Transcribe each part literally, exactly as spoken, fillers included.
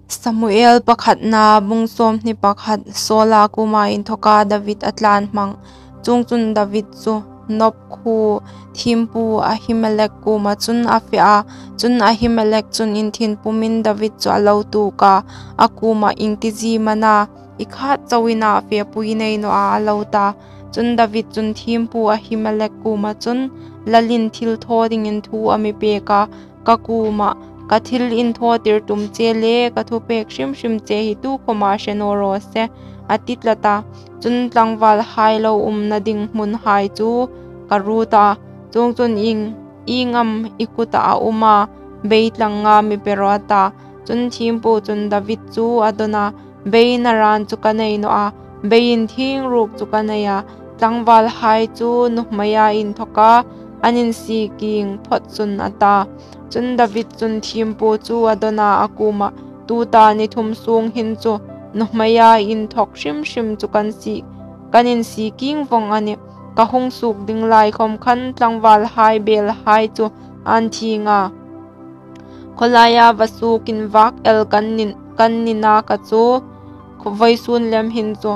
Samuel pakhatna bung sawmhni pakhat. Saula kuoma inthoka David a tlan hmang. Chuongchun David chu Nob khuo thiempu Ahimelek kuoma chun a fe a. Chun Ahimelek chun inthin pumin David chu a lo tuok a, a kuomah, "Iengtizie am a na i khat chauin a fepui nei naw a?" a lo ta. Chun David chun thiempu Ahimelek kuoma chun, "Lalin thil thaw dingin thu a mi pek a, ka kuomah, 'Ka thil inthawtir tum che le ka thupek hrim hrim che hi tukhawma hre naw raw se,' a ti tlat a. Chun tlangvalhai lo umna ding hmunhai chu ka ruot a. Chuongchun ieng, ieng am i kutah a um a, bei tlanga mi pe rawh," a ta. Chun thiempu chun David chu a dawn a, "Bei naran chu ka nei naw a, bei inthieng ruok chu ka nei a, tlangvalhai chu nuhmeia inthoka an insiekieng phawt chun," a ta. Chun David chun thiempu chu a dawn a, a kuomah, "Tuta ni thum sung hin chu nuhmeia inthok hrim hrim chu kan sie, kan insiekieng vawng a nih. Ka hung suok ding lai khawm khan tlangvalhai belhai chu an thieng a. Khawlaia va suok invak el kan ni, kan ni naka chu, vawisun lem hin chu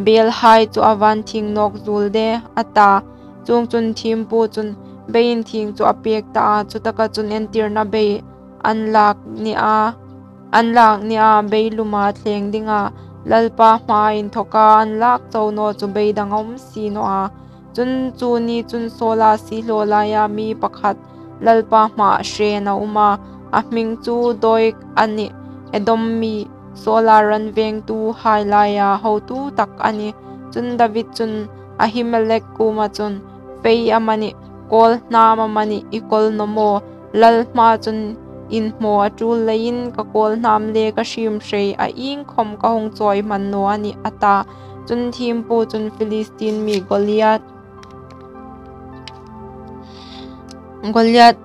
belhai chu a va inthieng nawk zuol de," a ta. Chuongchun thiempu chun bei inthieng chu a pek ta a, chutaka chun entirna bei an lak ni a, an lak ni a, bei luma thleng dinga Lalpa hmaa inthoka an lak chau naw chu beidang a um si naw a. Chun chu ni chun Saula siehlaw laia mi pakhat Lalpa hmaa hrein a um a, a hming chu Doeg a nih, Edom mi Saula ran vengtuhai laia hotu tak a nih. Chun David chun Ahimelek kuoma chun, "Fei amanih, kawlhnam amanih i kawl naw maw? Lal hmaa chun inhmaw a ṭul leiin ka kawlhnam le ka hriemhrei a iengkhawm ka hung chawi hman naw a nih," a ta. Chun thiempu chun Philistin mi Goliath, Goliath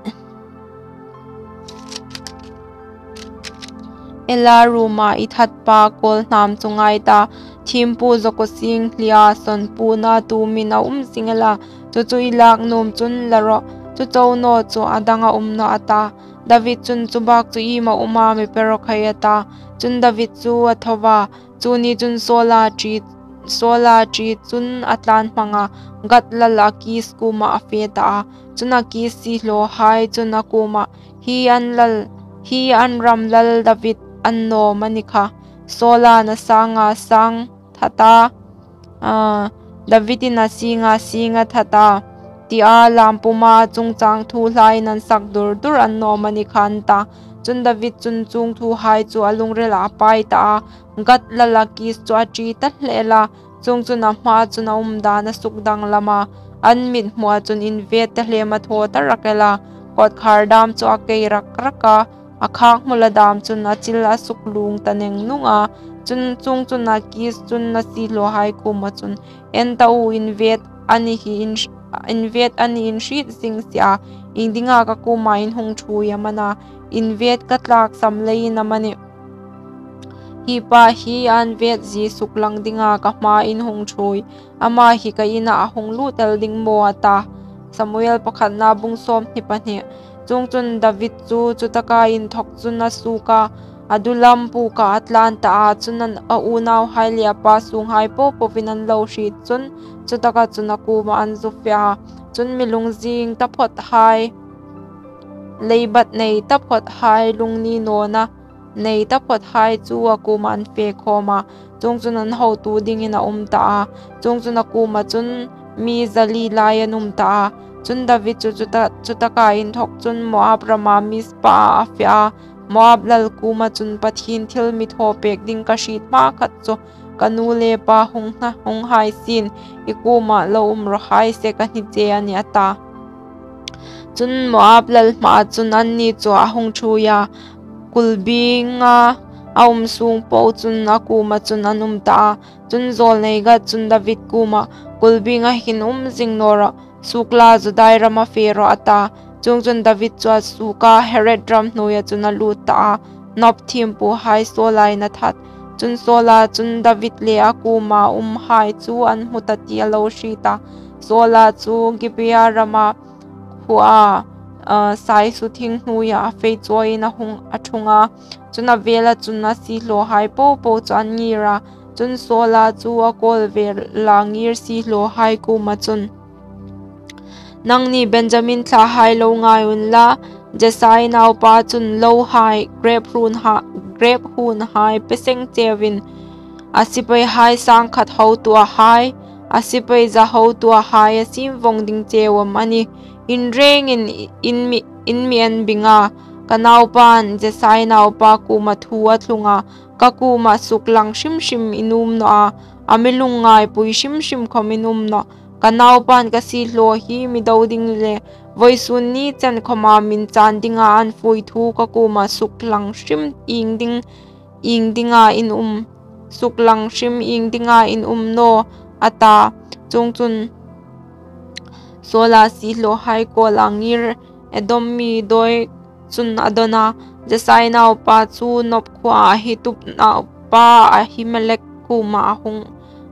Ela ruoma i thatpa kawlhnam chu ngai ta, thiempu Jokosing hlia sawn puna tumin a um zing el a, chu chu i lak nuom chun la rawh, chu chau naw chu a dang a um nawh, a ta. David chun, "Chu bak chu iem a um a, mi pe raw khai," a ta. Chun David chu a tho a, chu ni chun Saula ṭi, Saula ṭi chun a tlan hmang a, Gat lal Akis kuomah a fe ta a. Chun Akis siehlawhai chun a kuomah, "Hi an lal, hi an ram lal David a ni naw am a ni kha? Saula'n a sanga sang that a, a, Davidin a singa sing a that a, tia lam puma a chungchang thu hlain an sak dur dur a ni naw am a ni kha?" an ta. Chun David chun chuong thuhai chu a lungrilah a pai ta a, Gat lal Akis chu a ṭi ta hle el a, chuongchun a hmaa chun a um dan a suk danglam a, an mithmua chun invet ta hle a thaw ta rak el a, kawtkhar dam chu a kei rak rak a, a khak hmula dam chun a chil a suk lung ta neng nung a. Chun chuongchun Akis chun a siehlawhai kuoma chun, "En ta u, invet a ni hi in, invet a ni in hriet zing si a, iengdinga ka kuoma in hung ṭhuoi am a na, invet ka tlaksam leiin am a ni? Hi pa hi an vetzie suklang dinga ka hmaa in hung ṭhuoi, ama hi ka inah a hung lut el ding maw?" a ta. Samuel pakhatna bung sawmhni pahni. Chuongchun David chu chutaka inthok chun a suok a, a du lam puka a tlan ta a, chun an, a unauhai le a pa sunghai po poin an lo hriet chun chutaka chun a kuoma an zu fe a. Chun mi lungzing taphawthai, leibat nei taphawthai, lungni nawna nei taphawthai chu a kuoma an fe khawm a, chuongchun an hotu dingin a um ta a. Chuongchun a kuoma chun mi zali lai an um ta a. Chun David chu chuta, chutaka inthok chun Moab rama Mizpa-a a fe a, Moab lal kuoma chun, "Pathien thil mi thaw pek ding ka hriet hmakhat chu ka nu le pa hung hna, hung hai sien i kuoma lo um raw hai se ka hni che a nih," a ta. Chun Moab lal hmaa chun anni chu a hung ṭhuoi a, kulbinga a um sung po chun a kuoma chun an um ta a. Chun zawlnei Gad chun David kuoma, "Kulbinga hin um zing naw rawh, suok la, Juda rama fe rawh," a ta. Chuongchun David chu a suok a, Heret ram hnuoia chun a lut ta a, Nob thiempuhai Saula'n a that. Chun Saula chun David le a kuoma umhai chu an hmu ta ti a lo hriet a. Saula chu Gibea rama khuoa a, saisu thing hnuoia a fei chawiin a hung a ṭhung a. Chun a vela chun a siehlawhai popo chu an ngir a. Chun Saula chu a kawl vela ngir siehlawhai kuoma chun, "Nangni Benjamin thlahai lo ngai unla, Jesai naupa chun lohai, grep hun ha, grep hun hai pe seng cheuin, a sipaihai sangkhat hotuahai, a sipai za hotuahai a siem vong ding cheu am a ni? In rengin in mi, in mi en bing a, ka naupan Jesai naupa kuoma thu a thlung a, ka kuoma suklang hrim hrim in um naw a, a mi lungngaipui hrim hrim khawm in um nawh. Ka naupan ka siehlaw hi mi do ding le vawisun ni chen khawma min chan dinga an fuoi thu ka kuoma suklang hrim ieng ding, ieng dinga in um, suklang hrim ieng dinga in um naw," a ta. Chuongchun Saula siehlawhai kawla ngir Edom mi Doeg chun a dawn a, "Jesai naupa chu Nob khuoa Ahitub naupa Ahimelek kuoma a hung,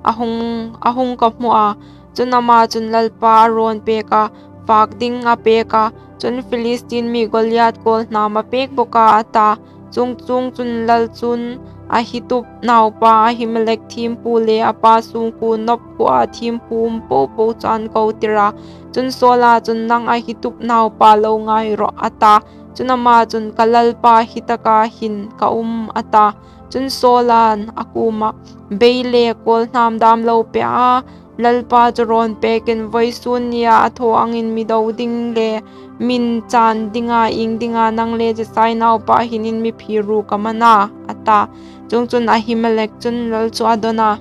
a hung, a hung ka hmu a. Chun ama chun Lalpa a rawn pek a, fak ding a pek a, chun Philistin mi Goliath kawlhnam a pek bawk a," a ta. Chuong, chuongchun lal chun Ahitub naupa Ahimelek thiempu le a pa sungkuo Nob khuoa thiempu um popo chu an ko tir a. Chun Saula chun, "Nang Ahitub naupa lo ngai rawh," a ta. Chun ama chun, "Ka lalpa hi taka hin ka um," a ta. Chun Saula'n a kuoma, "Bei le kawlhnam dam lo pe a, Lalpa chu rawn pekin vawisun nia a thaw angin mi do ding le min chan dinga ieng dinga nang le Jesai naupa hin in mi phir ru ka man a," a ta. Chuongchun Ahimelek chun lal chu a dawn a,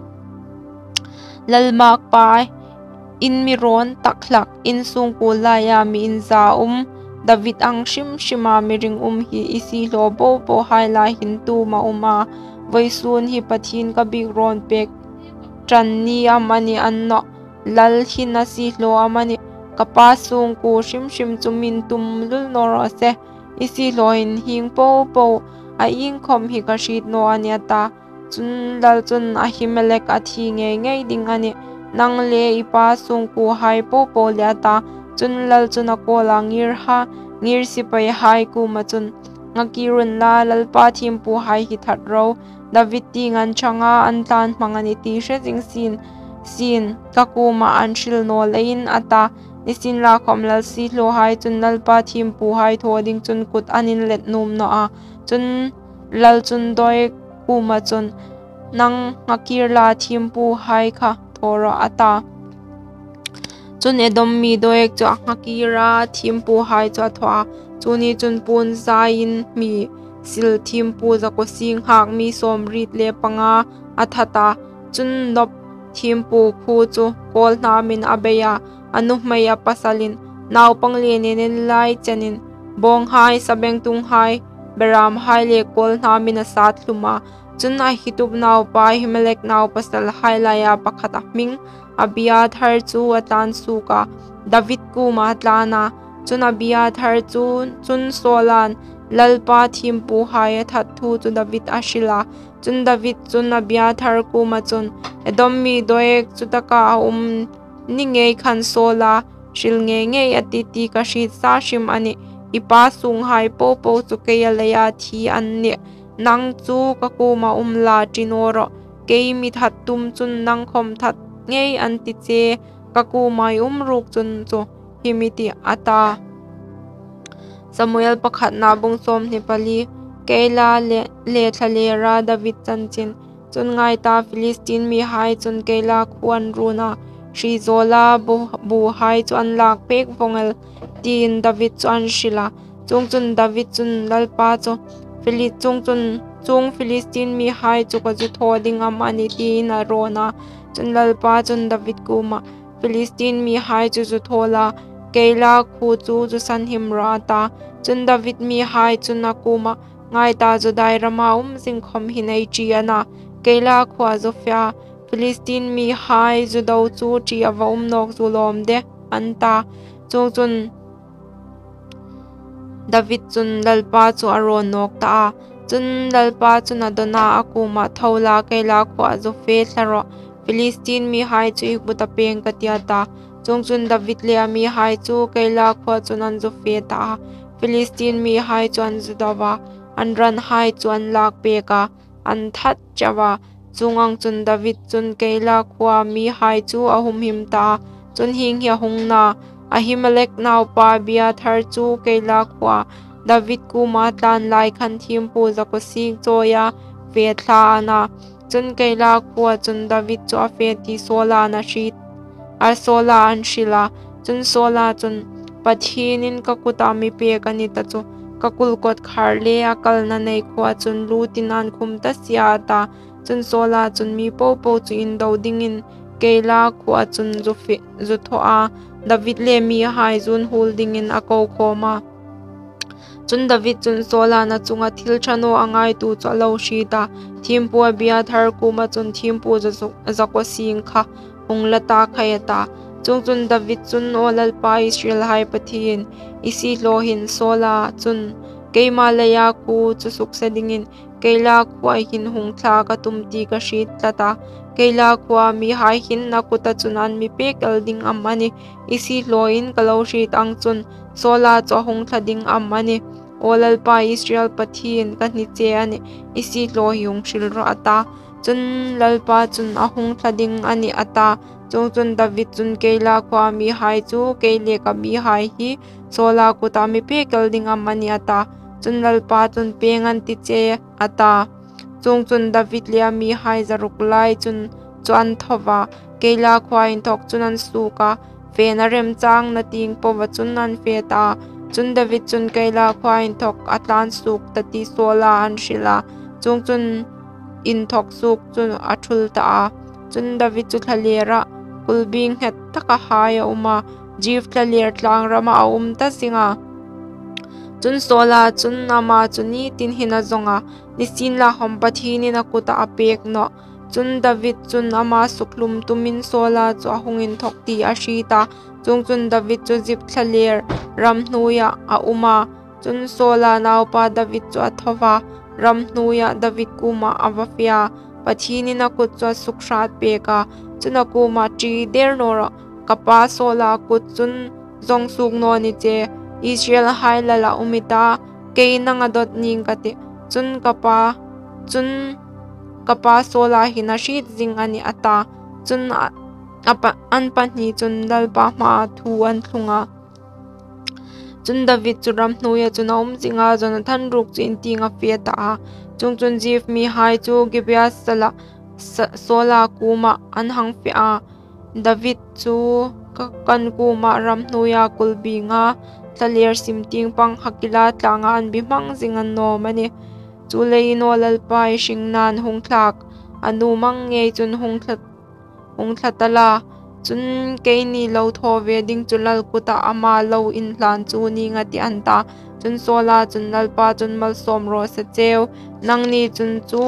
"Lal makpa, in mi rawn tak hlak, in sungkuo laia mi inza um, David ang hrim hrima mi ringum hi i siehlaw popohai lai hin tu am a um a? Vawisun hi Pathien ka biek rawn pek ṭan ni am a ni annawh? Lal hin a siehlaw am a nih? Ka pa sungkuo hrim hrim chu min tum lul naw raw se. I siehlaw inhing popo a iengkhawm hi ka hriet naw a nih," a ta. Chun lal chun, "Ahimelek a thi ngei ngei ding a nih, nang le i pa sungkuohai popo le," a ta. Chun lal chun a kawla, "Ngir ha, ngir sipaihai kuoma chun, 'Ngakir unla, Lalpa thiempuhai hi that ro, David tieng an ṭhang a, an tlan hmang a nih ti hre zing sien, sien, ka kuoma an hril naw leiin," a ta. Nisienlakhawm lal siehlawhai chun Lalpa thiempuhai thaw ding chun kut an inlet nuom naw a. Chun lal chun Doeg kuoma chun, "Nang Ngakir la thiempuhai kha thaw rawh," a ta. Chun Edom mi Doeg chu a Ngakir a, thiempuhai chu a thaw a. Chu ni chun puon zaiin mi sil thiempu zakuo sing nghak mi sawmriet le panga a that a. Chun Nob thiempu khuo chu kawlhnamin a bei a, a nuhmei a pasalin, naupang le nen en lai chenin, bawnghai, sabengtunghai, beramhai le kawlhnamin a sat hlum a. Chun Ahitub naupa Ahimelek naupasalhai laia pakhat a hming Abiathar chu a tlan suok a, David kuoma a tlan a. Chun Abiathar chu, chun Saula'n Lalpa thiempuhai a that thu chu David a hril a. Chun David chun Abiathar kuoma chun, "Edom mi Doeg chu taka a um ni ngei khan Saula hril ngei ngei a tih ti ka hriet sa hrim a nih. I pa sunghai popo chu keia leia thi an nih. Nang chu ka kuoma um la, ṭi naw rawh. Kei mi that tum chun nang khawm that ngei an ti che, ka kuoma i um ruok chun chu hi mi tih," a ta. Samuel pakhatna bung sawmhni pali. Keila le, le thlalera David chanchin. Chun ngai ta, Philistin mihai chun Keila khuo an run a, hri zawla bu, buhai chu an lak pek vong el, tiin David chu an hril a. Chuongchun David chun Lalpa chu, Phili-, chuongchun, chuong Philistin mihai chu ka zu thaw ding am a ni, tiin a rawn a. Chun Lalpa chun David kuoma, Philistin mihai chu zu thaw la, Keila khuo chu zu sanhim rawh, a ta. Chun David mihai chun a kuoma, ngai ta, Judai rama um zing khawm hin ei ṭi a na, Keila khuoa zu fe a, Philistin mihai zu do chu ṭi a va um nawk zu lawm de, an ta. Chuongchun David chun Lalpa chu a rawn nawk ta a. Chun Lalpa chun a dawn a, a kuoma, tho la, Keila khuoa zu fe thla rawh, Philistin mihai chu i kuta pêng ka tih, a ta. Chuongchun David le a mihai chu Keila khuoa chun an zu fe ta a, Philistin mihai chu an zu do a, an ranhai chu an lak pek a, an that chau a. Chuong ang chun David chun Keila khuoa mihai chu a humhim ta a. Chun hieng hi a hung na, Ahimelek naupa Abiathar chu Keila khuoa David kuoma tlan lai khan thiempu zakawsing chawia fe thla a na. Chun Keila khuoa chun David chu a fe ti Saula an hriet, a Saula an hril a. Chun Saula chun, Pathienin ka kuta mi pek a ni ta chu, ka kul kawtkhar le a kalna nei khuoa chun lutin an khum ta si a, a ta. Chun Saula chun mi popo chu indo dingin Keila khuoa chun zu fe, zu thaw a, David le mihai zun huol dingin a ko khawm a. Chun David chun Saula na chunga thil ṭha naw a ngaituo chu a lo hriet a, thiempu Abiathar kuoma chun thiempu za-, zakawsing kha hung la ta khai, a ta. Chuongchun David chun, Aw Lalpa Israelhai Pathien, i siehlaw hin Saula chun keima leia khuo chu sukse dingin Keila khuoa hin hung thla ka tum ti ka hriet tlat a, Keila khuoa mihai hin a kuta chun an mi pek el ding am a nih? I siehlawin ka lo hriet ang chun Saula chu a hung thla ding am a nih? Aw Lalpa Israel Pathien, ka hni che a nih, i siehlaw hi hung hril rawh, a ta. Chun Lalpa chun, A hung thla ding a nih, a ta. Chuongchun David chun, Keila khuoa mihai chu kei le ka mihai hi Saula kuta mi pek el ding am a nih? a ta. Chun Lalpa chun, Pêng an ti che, a ta. Chuongchun David le a mihai zaruk lai chun chu an thaw a, Keila khuoa inthawk chun an suok a, fena remchangna tieng poa chun an fe ta a. Chun David chun Keila khuoa inthawk a tlan suok ta ti Saula an hril a. Chuongchun inthawk suok chu a ṭhul ta a. Chun David chu thlalera kulbi nghet taka hai a um a, Zif thlaler tlang rama a um ta zing a. Chun Saula chun ama chu ni tin hin a zawng a, nisienlakhawm Pathienin a kuta a pek nawh. Chun David chun ama sukhlum tumin Saula chu a hung inthawk ti a hriet a. Chuongchun David chu Zif thlaler ram hnuoia a um a. Chun Saula naupa David chu a thaw a, ram hnuoia David kuoma a va fe a, Pathienin a kut chu a sukhrât pek a. Chun a kuoma, Ṭi der naw rawh, ka pa Saula kut chun zawng suok naw ni che, Israelhai lal a um i ta, kei nanga dawt ning ka tih. Chun ka pa, chun ka pa Saula hin a hriet zing a nih, a ta. Chun a, a pa, an pahni chun Lalpa hmaa thu an thlung a. Chun David chu ram hnuoia chun a um zing a, Jonathan ruok chu in tieng a fe ta a. Chuongchun Zif mihai chu Gibea sala, sa, Saula kuoma an hang fe a. David chu ka, kan kuoma ram hnuoia kulbi nga thlaler sim tieng pang Hakila tlanga an bi hmang zing a ni naw am a nih? Chuleiin aw Lalpa, i hringnain hung thlak a nuom ang ngei chun hung thla, hung thla ta la. Chun keini lo thaw ve ding chu lal kuta ama lo inhlan chu ning a tih, an ta. Chun Saula chun, Lalpa chun malsawm raw se cheu, nangni chun chu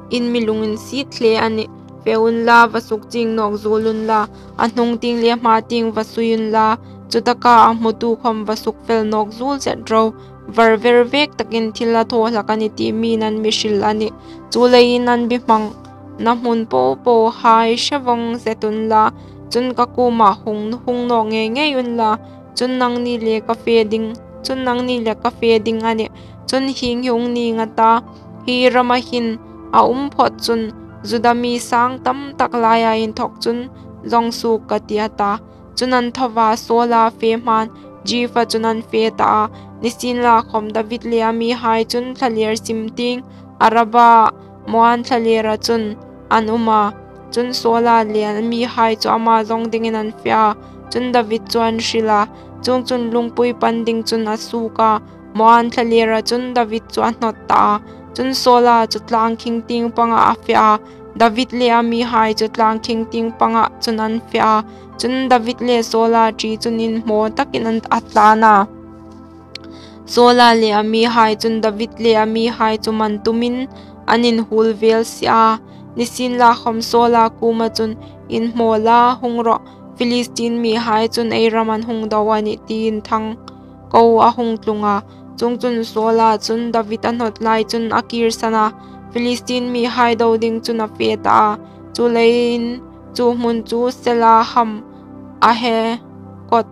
in mi lunginsiet hle a nih. Fe unla, va sukchieng nawk zuol unla, a hnung tieng le hma tieng va sui unla, chutaka a hmutu khawm va sukfel nawk zuol zet ro. Var ver vek takin thil a thaw hlak a nih ti mi'n an mi hril a nih. Chuleiin an bi hmangna hmun popohai hre vawng zet unla, chun ka kuoma hung, hung nawk ngei ngei unla, chun nangni le ka fe ding, chun nangni le ka fe ding a nih. Chun hieng hi hung ning a ta, hi rama hin a um phawt chun Juda mi sang tam tak laia inthawk chun zawng suok ka tih, a ta. Chun an thaw a, Saula fe hmain Zifa chun an fe ta a. Nisienlakhawm David le a mihai chun thlaler sim tieng Araba Maon thlalera chun an um a. Chun Saula le a mihai chu ama zawng dingin an fe a. Chun David chu an hril a. Chuongchun lungpui pan ding chun a suok a, Maon thlalera chun David chu a hnawt ta a. Chun Saula chu tlang khing tieng panga a fe a, David le a mihai chu tlang khing tieng panga chun an fe a. Chun David le Saula ṭi chun inhmaw takin an, a tlan a. Saula le a mihai chun David le a mihai chu man tumin an inhuol vel si a. Nisienlakhawm Saula kuoma chun, Inhmaw la, hung rawh, Philistin mihai chun ei ram an hung do a nih, tiin thang ko a hung tlung a. Chuongchun Saula chun David a hnawt lai chun a kîrsan a, Philistin mihai do ding chun a fe ta a. Chuleiin Chu hmun chu Sela Ham Ahekot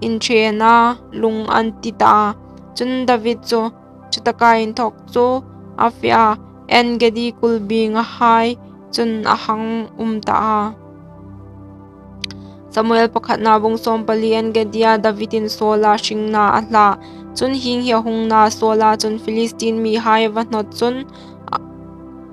inṭhena lung an ti ta a. Chun David chu chutaka inthawk chu a fe a, En-gedi kulbinga hai chun a hang um ta a. Samuel pakhatna bung sawmpali. En-gedia Davidin Saula hringna a hla. Chun hieng hi a hung a, Saula chun Philistin mihai a va hnawt chun,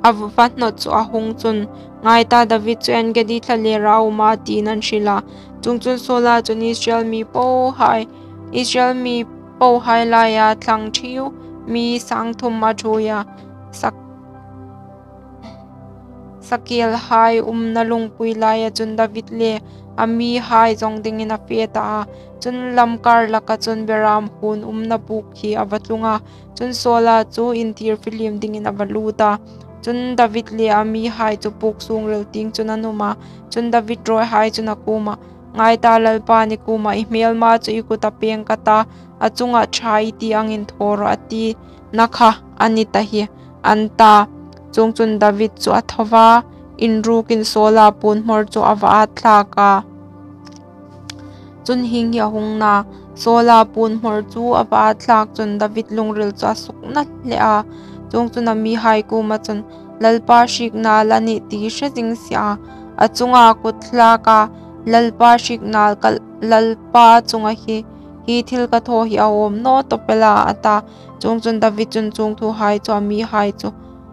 a va hnawt chu a hung chun, ngai ta, David chu En-gedi thlalera a um a, tiin an hril a. Chuongchun Saula chun Israel mi pohai, Israel mi pohai laia thlang ṭhiu mi sang thum a ṭhuoi a, sak, sakelhai umna lungpui laia chun David le a mihai zawng dingin a fe ta a. Chun lamkar laka chun beram hun umna puk hi a va tlung a. Chun Saula chu inthir fihlim dingin a va lut a. Chun David le a mihai chu puk sung ril tieng chun an um a. Chun David rawihai chun a kuomah, Ngai ta, Lalpan i kuomah, ‘I hmêlma chu i kuta pêng ka ta, a chungah ṭha i ti angin thaw rawh,’ a tina kha a ni ta hi, an ta. Chuongchun David chu a tho a, inrûkin Saula puonhmawr chu a va ât thlâk a. Chun hieng hi a hung a, Saula puonhmawr chu a va ât thlâk chun David lungril chu a sukna hle a. Chuongchun a mihai kuoma chun, Lalpa hriek nâl a nih ti hre zing si a, a chunga kut thlâka Lalpa hriek nâl ka Lalpa chunga hi, hi thil ka thaw hi a âwm naw tawp el a, a ta. Chuongchun David chun chuong thuhai chu a mihai chu,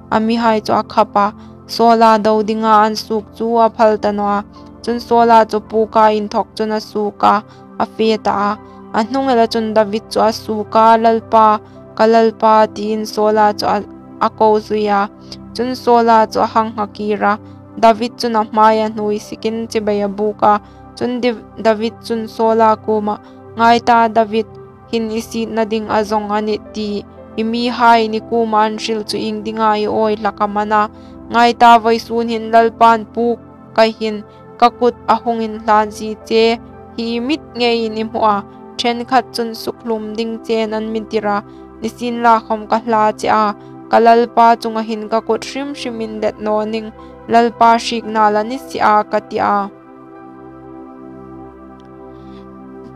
a mihai chu a khap a, Saula do dinga an suok chu a phal ta naw a. Chun Saula chu puka inthawk chun a suok a, a fe ta a. A hnung ela chun David chu a suok a, Lalpa, ka Lalpa, tiin Saula chu a, a ko zui a. Chun Saula chu a hang nghakîr a, David chun a hmaia hnuoi sikin chibai a bûk a. Chun Di-, David chun Saula kuomah, Ngai ta, David, hin i sietna ding a zawng a nih ti i mihaiin i kuoma an hril chu iengdinga i awi hlak am a na? Ngai ta, vawisûn hin Lalpain puka hin ka kut a hung inhlânzie che hi i mit ngeiin i hmu a, ṭhenkhat chun sukhlum ding chen an mi tir a, nisienlakhawm ka hla che a, ka Lalpa chunga hin ka kut hrim hrim inlet naw ning, Lalpa hriek nâl a ni si a, ka ti a.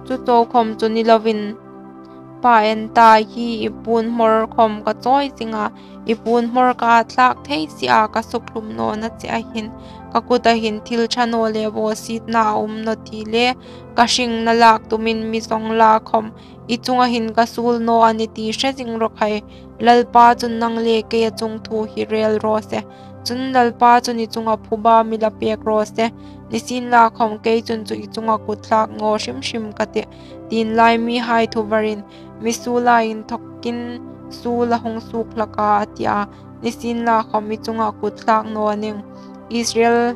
Chu chau khawm chu ni lovin, Pa, en ta, hi i puonhmawr khawm ka chawi zing a, i puonhmawr ka ât thlâk thei si a, ka sukhlum nawna chea hin ka kuta hin thil ṭha naw le bawsietna a um naw ti le, ka hringna lâk tumin mi zawng la khawm i chunga hin ka suol naw a nih ti hre zing raw khai. Lalpa chun nang le keia chungthu hi rêl raw se. Chun Lalpa chun i chunga phuba mi la pêk raw se. Nisienlakhawm kei chun chu i chunga kut thlâk naw hrim hrim ka tih. Tienlai mihai thu varin, mi suola inthawkin suol a hung suok hlak a, a ti a. Nisienlakhawm i chunga kut thlâk naw ning. Israel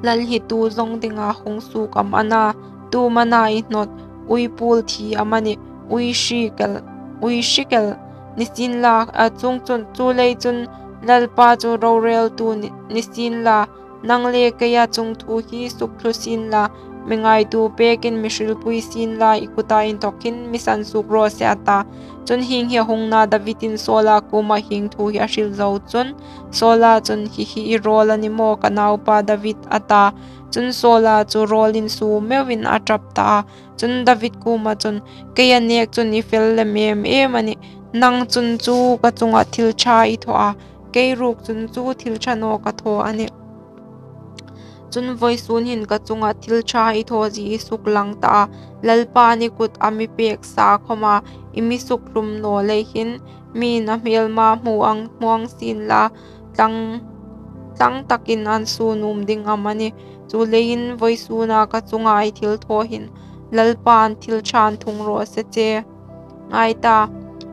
lal hi tu zawng dinga hung suok am a na? Tu am a na i hnawt, ui puol thi amanih, ui hriek el, ui hriek el, nisienla, a, chuongchun, chulei chun Lalpa chu rorêltu ni, ni sienla, nang le keia chungthu hi sukthlu sienla, mi ngaituo pêkin mi hrilpui sienla, i kuta inthawkin mi sansuok raw se, a ta. Chun hieng hi a hung a, Davidin Saula kuoma hieng thu hi a hril zo chun, Saula chun, Hi hi i rawl a ni maw, ka naupa David? a ta. Chun Saula chu rawl insuo meuin a ṭap ta a. Chun David kuoma chun, Keia nêk chun i fel lem êm êm a nih. Nang chun chu ka chunga thil ṭha i thaw a, kei ruok chun chu thil ṭha naw ka thaw a nih. Chun vawisûn hin ka chunga thil ṭha i thaw zie i suklang ta a, Lalpain i kuta mi pêk sa khawma i mi sukhlum naw lei hin, miin a hmêlma hmu ang, hmu ang sienla, tlang, tlang takin an sûn um ding am a nih? Chuleiin vawisûna ka chunga i thil thaw hin Lalpain thil ṭhain thung raw se che. Ngai ta,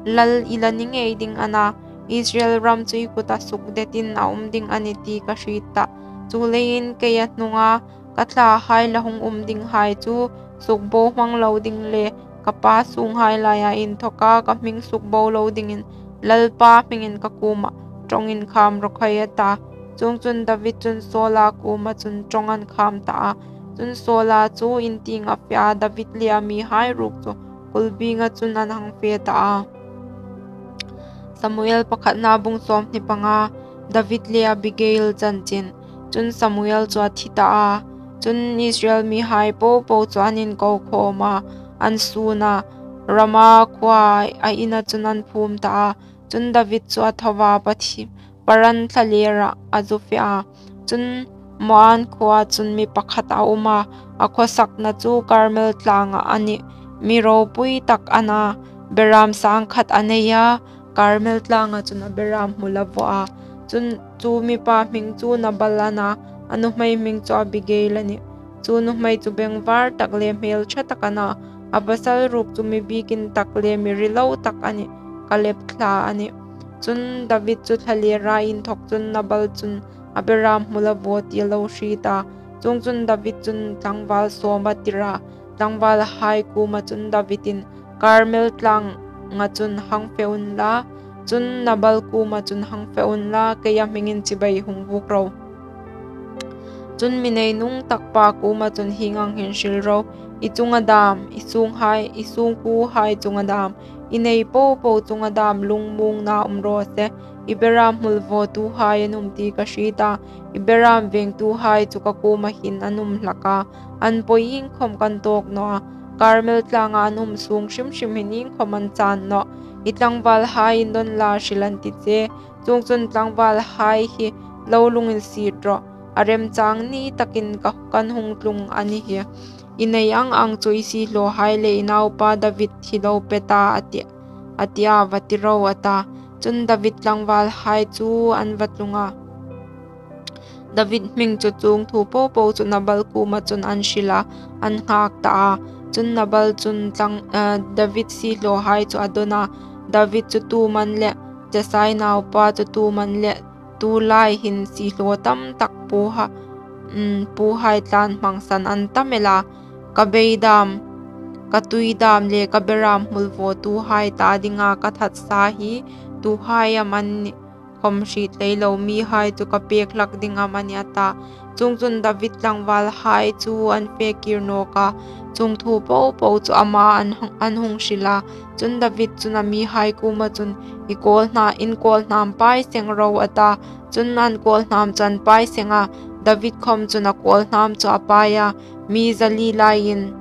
lal i la ni ngei ding a na, Israel ram chu i kuta sukdetin a um ding a nih ti ka hriet tah. Chuleiin keia hnunga ka thlahai la hung um dinghai chu sukbohmang lo ding le ka pa sûnghai laia inthawka ka hming sukbo lo dingin Lalpa hmingin ka kuomah ṭawng inkhâm raw khai, a ta. Chuongchun David chun Saula kuoma chun ṭawng an khâm ta a. Chun Saula chu in tieng a fe a, David le a mihai ruok chu kulbinga chun an hang fe ta a. Samuel pakhatna bung sawmhni panga. David le Abigail chanchin. Chun Samuel chu a thi ta a. Chun Israel mihai popo chu an inko khawm a, an sun a, Rama khuoa a ina chun an phum ta a. Chun David chu a tho a, Pathi-, Paran thlalera a zu fe a. Chun Maon khuoa chun mi pakhat a um a, a khawsakna chu Karmel tlanga a nih. Mi ropui tak a na, beram sang khat a nei a, Karmel tlanga chun a beram hmul a vaw a. Chun chu mipa hming chu Nabal a na, a nuhmei hming chu Abigail a nih. Chu nuhmei chu bengvar tak le hmelṭha tak a na, a pasal ruok chu mi bikin tak le mi rilo tak a nih, Kaleb thla a nih. Chun David chu thlalera inthok chun Nabal chun a beram hmul a vaw ti a lo hriet a. Chuongchun David chun tlangval sawm a tir a, tlangvalhai kuoma chun Davidin, Karmel tlanga chun hang fe unla, chun Nabal kuoma chun hang fe unla, keia hmingin chibai hung buk ro. Chun mi neinung tak pa kuoma chun hieng ang hin hril ro, i chunga dam, i sunghai, i sungkuohai chunga dam, i nei popo chunga dam lungmuongna um raw se, i beram hmul vawtuhai an um ti ka hriet a, i beram vengtuhai chu ka kuoma hin an um hlak a, an pawi iengkhom kan tawk naw a, Karmel tlanga an um sung hrim hrim hin iengkhom an chan nawh. I tlangvalhai indon la hril an ti che, chuongchun tlangvalhai hi lo lunginsiet rawh, a remchang ni takin ka, kan hung tlung a ni hi. I nei ang ang chu i siehlawhai le i naupa David hi lo pe ta a ti, a ti a, va ti ro a ta. Chun David tlangvalhai chu an va tlung a. David hming chu chuong thu popo chu Nabal kuoma chun an hril a, an nghak ta a. Chun Nabal chun tlang, eh, David siehlawhai chu a don a, David chu tu man le, Jesai naupa chu tu man le, tu lai hin siehlaw tam tak puha-, um, puhai tlan hmangsan an tam el a, ka bei dam, ka tui dam le ka beram hmul vawtuhai ta dinga ka that sa hi, tuhai am an nih, khawm hriet hlei lo mihai chu ka pek hlak ding am a ni a ta. Chuongchun David tlangvalhai chu an fe kir nawk a, chuong thu popo chu ama an hung, an hung hril a. Chun David chun a mihai kuoma chun, i kawl hna, in kawl hnam pai seng ro a ta. Chun an kawl hnam chu an pai seng a, David khawm chun a kawl hnam chu a pai a, mi zali laiin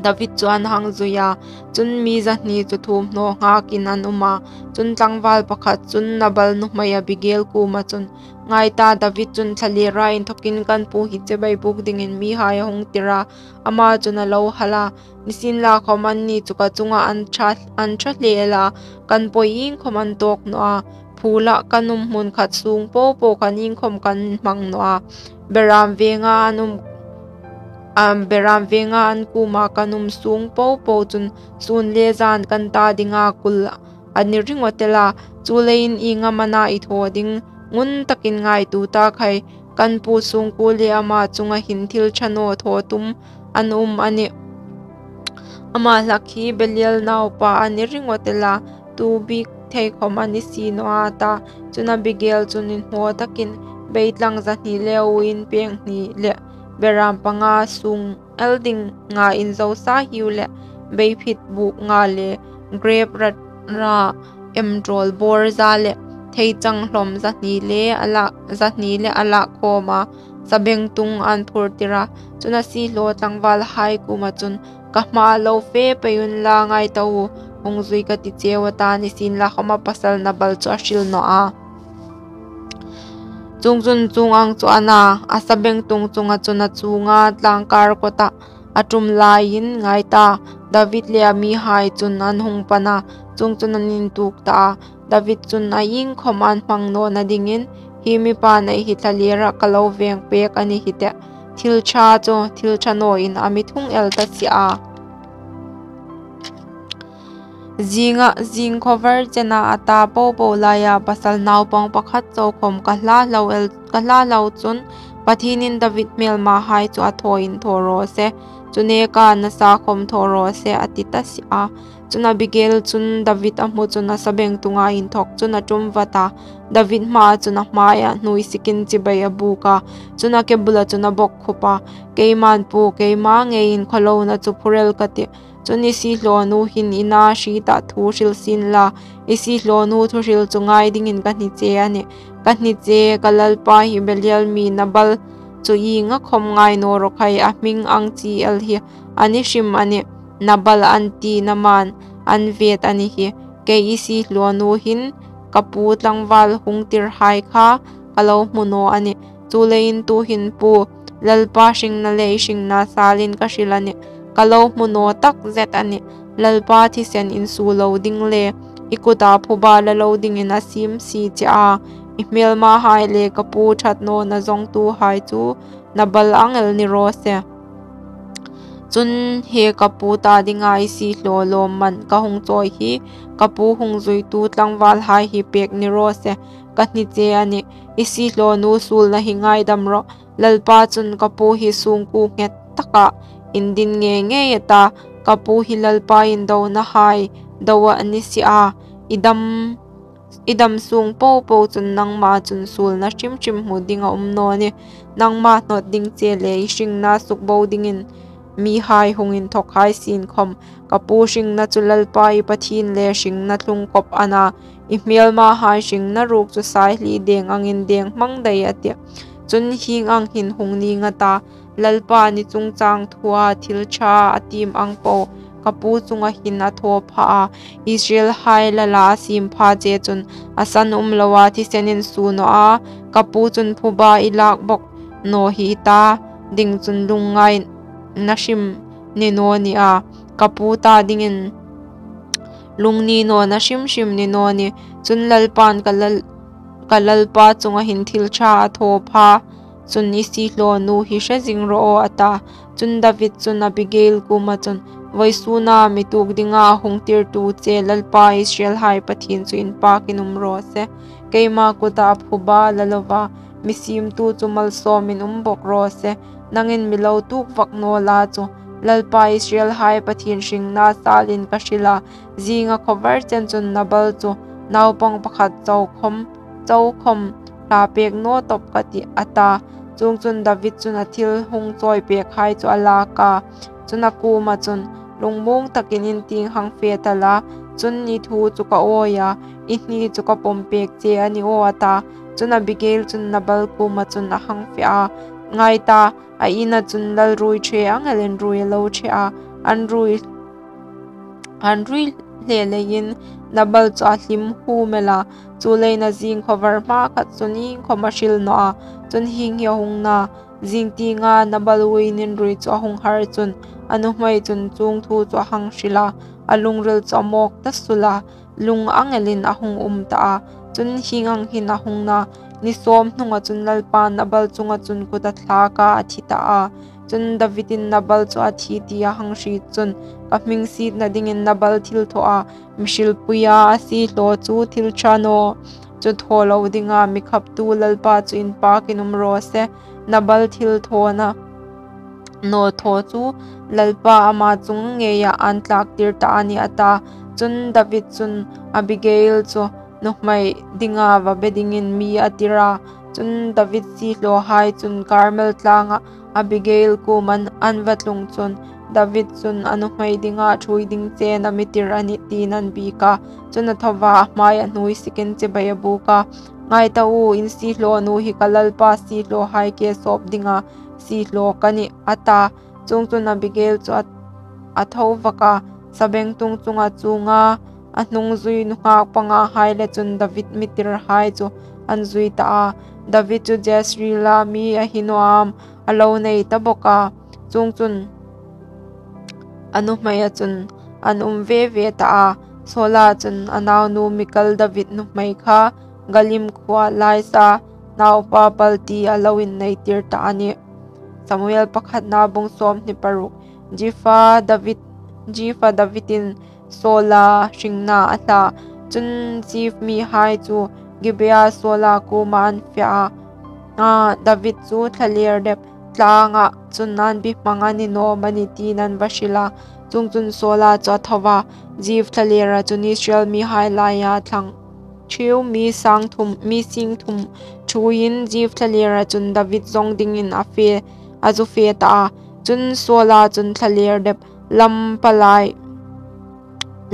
David chu an hang zui a. Chun mi zahni chu thuomhnaw nghakin an um a. Chun tlangval pakhat chun Nabal nuhmei Abigail kuoma chun, ngai ta, David chun thlalera inthokin kan pu hi chibai buk dingin mihai a hung tir a, ama chun a lo hal a. Nisienlakhawm anni chu ka chunga an ṭha, an ṭha hle el a, kan pawi iengkhom an tawk naw a, phula kan um hmun khat sung popo khan iengkhom kan hmang naw a. Beram venga an um, am, beram venga an kuoma kan um sung popo chun sun le zan kan ta dinga kul a ni ringawt el a, chuleiin ieng am a na i thaw ding, ngun takin ngaituo ta khai, kan pu sungkuo le ama chunga hin thil ṭha naw thaw tum an um a nih. Ama hlak hi Belial naupa a ni ringawt el a, tu bik thei khawm a ni si naw a ta. Chun Abigail chun inhmaw takin, beitlang zahni le uoin peng hni le beram panga sung el ding nga inzo sa hiu le, beiphit buk nga le, grep rat ra em ṭawl bawr za le, theichang hlawm zahni le a la, zahni le a la khawma, sabengtung an phur tir a. Chun a siehlaw tlangvalhai kuoma chun, ka hma lo fe pei unla ngai ta u, hung zui ka ti cheu a ta, nisienlakhawm a pasal Nabal chu a hril naw a. Chuongchun chuong ang chu a na, a sabengtung chunga chun a chuong a, tlangkar kawta a ṭum laiin ngai ta, David le a mihai chun an hung pan a, chuongchun an intuok ta a. David chun a iengkhom an hmang nawna dingin, hi mipa nei hi thlalera ka lo veng pek a ni hi teh, thil ṭha chu thil ṭha nawin a mi thung el ta si a. Zinga, zing khawvar chena a ta popo laia pasal naupang pakhat chau khawm ka hla hlau el, ka hla hlau chun, Pathienin David hmelmahai chu a thaw inthaw raw se, chu neka nasa khawm thaw raw se, a ti ta si a. Chun Abigail chun David a hmu chun a sabengtunga inthok chun a ṭum vat a. David hmaa chun a hmaia hnuoi sikin chibai a buk a. Chun a ke bula chun a bawkkhup a, keiman pu, keima ngeiin khawhlona chu phur el ka tih. Chun i siehlawnu hin i na hrieta thu hril sien la, i siehlawnu thuhril chu ngai dingin ka hni che a nih. Ka hni che, ka lalpa hi Belial mi Nabal chu ienga khom ngai naw rawh khai, a hming ang chi el hi a ni hrim a nih. Nabal an ti naman an vet a ni hi. Kei i siehlawnu hin ka pu tlangval hung tirhai kha ka lo hmu naw a nih. Chuleiin tuhin pu, Lalpa hringna le i hringna salin ka hril a nih. Ka lo hmu naw tak zet a nih. Lalpa thisen insuo lo ding le i kuta phuba la lo dingin a siem si che a, i hmelmahai le ka pu ṭhat nawna zawngtuhai chu Nabal ang el ni raw se. Chun hi ka pu ta dinga i siehlaw lawmman ka hung chawi hi ka pu hung zuitu tlangvalhai hi pek ni raw se. Ka hni che a nih. I siehlawnu suolna hi ngaidam rawh. Lalpa chun ka pu hi sungkuo nghet taka indin ngei ngei a ta. Ka pu hi Lalpa indonahai do a ni si a. I dam, i dam sung popo chun nangma chun suolna hrim hrim hmu ding a um naw nih. Nangma hnawt ding che le i hringna sukbo dingin mihai hung inthawk hai sien khom, ka pu hringna chu Lalpa i Pathien le hringna tlung kop a na, i hmelmahai hringna ruok chu saihli deng angin deng hmang dai a tih. Chun hieng ang hin hung ning a ta, Lalpa ni chungchang thua thil ṭha a tiem ang po ka pu chunga hin a thaw pha a, Israelhai lala a siem pha che chun a san um loa thisen insuo naw a, ka pu chun phuba i lak bok naw hi i ta ding chun lungngaina hrim ni naw ni a, ka pu ta dingin lungni nawna hrim hrim ni naw ni. Chun Lalpan ka lal, ka lalpa chunga hin thil ṭha a thaw pha chun i siehlawnu hi hre zing rawh aw, a ta. Chun David chun Abigail kuoma chun, Vawisuna mi tuok dinga hung tirtu che Lalpa Israelhai Pathien chu inpakin um raw se. Keima kuta phuba la lova mi siemtu chu malsawmin um bok raw se. Nangin mi lo tuok vak naw la chu, Lalpa Israelhai Pathien hringna salin ka hril a, zinga khawvar chen chun Nabal chu naupang pakhat chau khom, chau khom hla pek naw tawp ka tih, a ta. Chuongchun David chun a thil hung chawi pekhai chu a lak a. Chun a kuoma chun, Lungmuong takin in tieng hang fe ta la, chun i thu chu ka awi a, i hni chu ka pawm pek che a ni aw, a ta. Chun Abigail chun Nabal kuoma chun a hang fe a. Ngai ta, a ina chun lalruoi ṭhe ang elin ruoi a lo ṭhe a, an ruoi, an ruoi hle leiin Nabal chu a hlim humel a, chuleiin a zing khawvar hmakhat chun iengkhom a hril naw a. Chun hieng hi a hung na, zing tienga Nabal uoin inruoi chu a hung har chun, a nuhmei chun chuong thu chu a hang hril a, a lungril chu a mawk ta sul a, lung ang elin a hung um ta a. Chun hieng ang hin a hung na, ni sawm hnunga chun Lalpan Nabal chunga chun kut a thlak a, a thi ta a. Chun Davidin Nabal chu a thi ti a hang hriet chun, Ka hming sietna dingin Nabal thil thaw a, mi hrilpui a, a siehlaw chu thil ṭha naw chu thaw lo dinga mi khaptu Lalpa chu inpakin um raw se. Nabal thil thawna naw thaw chu Lalpa ama chung ngeia a'n tlaktir ta a nih, a ta. Chun David chun Abigail chu nuhmei dinga va be dingin mi a tir a. Chun David siehlawhai chun Karmel tlanga Abigail kuoma an va tlung chun, David chun a nuhmei dinga ṭhuoi ding chen a mi tir a nih tiin an biek a. Chun a tho a, a hmaia hnuoi sikin chibai a buk a. Ngai ta u, in siehlawnu hi ka lalpa siehlawhai ke sawp dinga siehlaw ka nih, a ta. Chuongchun Abigail chu a, a tho vak a, sabengtung chunga chuong a, a hnung zui nunghak pangahai le chun David mi tirhai chu an zui ta a. David chu Jezreela mi a hi naw am, a lo nei ta bawk a. Chuongchun a nuhmeia chun an um ve ve ta a. Saula chun a naunu Mikal, David nuhmei kha Galim khuoa laisa naupa Palti a lo inneitir ta a nih. Samuel pakhatna bung sawmhni paruk. Zifa David, Zifa Davidin Saula hringna a hla. Chun Zif mihai chu Gibea Saula kuoma an fe a. A, David chu thlalerdep tlanga chun an bihmang a ni naw am a ni tiin an va hril a. Chuongchun Saula chu a tho a, Zif thlalera chun Israel mihai laia thlang ṭhiu mi sang thum, mi sing thum ṭhuoiin Zif thlalera chun David zawng dingin a fe, a zu fe ta a. Chun Saula chun thlalerdep lam palai,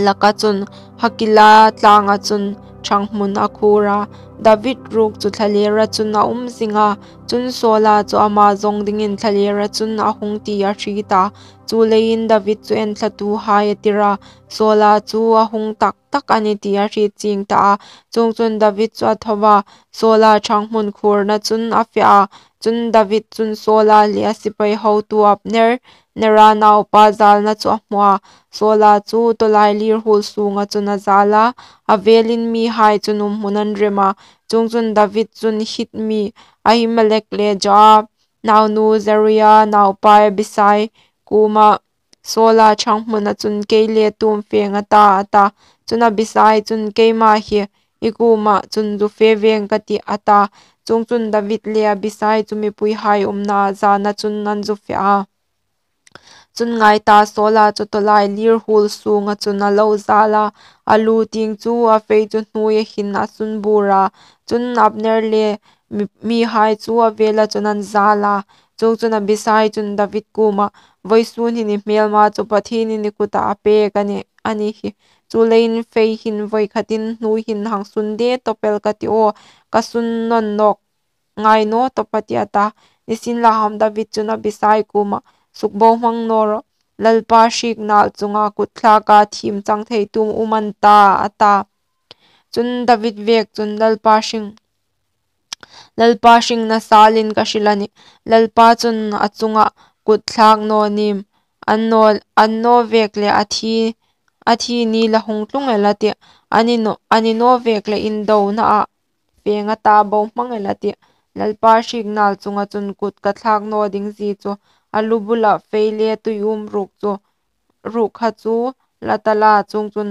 laka chun Hakila tlanga chun ṭhang hmun a khur a. David ruok chu thlalera chun a um zing a, chun Saula chu ama zawng dingin thlalera chun a hung ti a hriet a. Chuleiin David chu enthlatuhai a tir a, Saula chu a hung tak tak a nih ti a hriet chieng ta a. Chuongchun David chu a tho a, Saula ṭhang hmun khurna chun a fe a. Chun David chun Saula le a sipai hotu Abner, Nera naupa zalna chu a hmu a. Saula chu tawlai lirhul sunga chun a zal a, a velin mihai chun umhmun an rem a. Chuongchun David chun Hit mi Ahimelek le Joab naunu Zeruia naupa Abisai kuoma, Saula ṭhang hmuna chun kei le tu am fe ngat a, a ta. Chun Abisai chun, keima hi i kuoma chun zu fe veng ka tih, a ta. Chuongchun David le Abisai chu mipuihai umna zana chun an zu fe a. Chun ngai ta, Saula chu tawlai lirhul sunga chun a lo zal a, a lu tieng chu a fei chu hnuoia hin a sun bur a. Chun Abner le mi, mihai chu a vela chun an zal a. Chuongchun Abisai chun David kuoma, vawisun hin i hmelma chu Pathienin i kuta a pek a nih, a ni hi. Chuleiin fei hin vawikhatin hnuoi hin hang sun de tawp el ka tih aw, ka sun nawn nawk ngai naw tawp a tih, a ta. Nisienlakhawm David chun Abisai kuoma, sukbohmang naw rawh, Lalpa hriek nal chunga kut thlaka thiem chang thei tu am um an ta, a ta. Chun David vek chun Lalpa hring, Lalpa hringna salin ka hril a nih. Lalpa chun a chunga kut thlak naw nim, an naw, an naw vek le a thi, a thi ni la hung tlung el a tih. Ani naw, ani naw vek le indona a fe ngat a, bohmang el a tih. Lalpa hriek nal chunga chun kut ka thlak naw ding zie chu, a lu bula fei le tui um ruok chu, ruok kha chu la ta la, chuongchun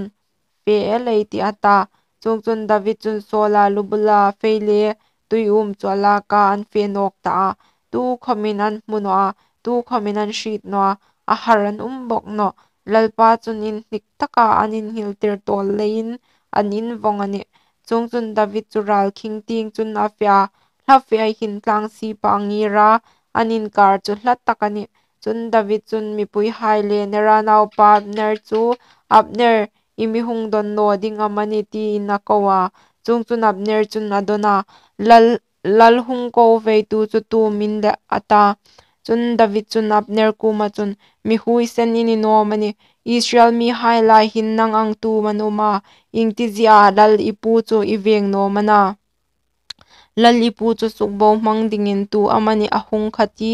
fe el ei tih, a ta. Chuongchun David chun Saula lu bula fei le tui um chu a lak a, an fe nawk ta a. Tukhawmin an hmu naw a, tukhawmin an hriet naw a, a har an um bawk nawh. Lalpa chun inhnik taka an inhil tir tawl leiin an invawng a nih. Chuongchun David chu ral khing tieng chun a fe a, hla fea hin tlang sipa a ngir a, an inkar chu hla tak a nih. Chun David chun mipuihai le Nera naupa Abner chu, Abner, i mi hung dawn naw ding am a ni, tiin a ko a. Chuongchun Abner chun a dawn a, Lal, lal hung ko veitu chu tu am i ni le, a ta. Chun David chun Abner kuoma chun, mi huoisen i ni naw am a nih, Israel mihai lai hin nang ang tu am an um a, iengtizie lal i pu chu i veng naw am a na? Lal i pu chu sukbohmang dingin tu am a ni a hung kha ti,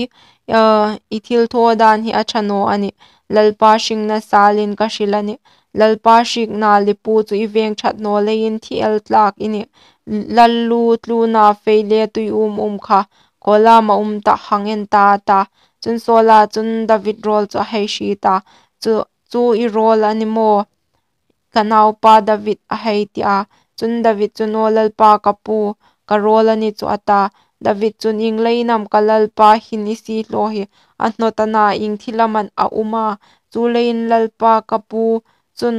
eh, i thilthaw dan hi a ṭha naw a nih. Lalpa hringna salin ka hril a nih. Lalpa hriek nal i pu chu i veng ṭhat naw leiin thi el tlak i nih. Lal lu tluna fei le tui um um kha khawlam a um ta hang en ta, a ta. Chun Saula chun David rawl chu a hei hriet a, chu, chu i rawl a ni maw, ka naupa David, a hei ti a. Chun David chun, aw Lalpa ka pu, ka rawl a ni chu, a ta. David chun, ieng leiin am ka lalpa hin i siehlaw hi a hnawt a na, ieng thil am a um a? Chuleiin Lalpa ka pu chun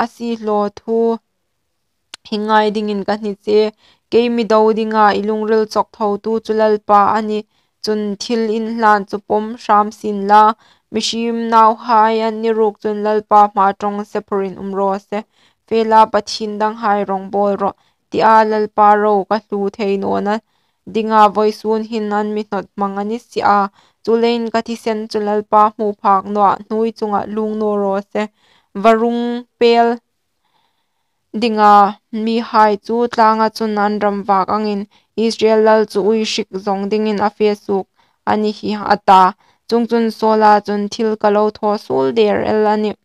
a siehlaw thu hi ngai dingin ka hni che. Kei mi do dinga i lungril chawk thotu chu Lalpa a ni chun thil inhlan chu pawm hram sien la, mihriem nauhai an ni ruok chun Lalpa hmaa ṭawng se phurin um raw se. Fe la, pathien danghai rawngbawl rawh, tia Lalpa ro ka hlu thei nawna dinga vawisun hin an mi hnawt hmang a ni si a. Chuleiin ka thisen chu Lalpa hmu phak nawa hnuoi chunga luong naw raw se. Varung pel dinga mihai chu tlanga chun an ram vak angin Israel lal chu ui hrik zawng dingin a fe suok a ni hi, a ta. Chuongchun Saula chun, thil ka lo thaw suol der el a nih.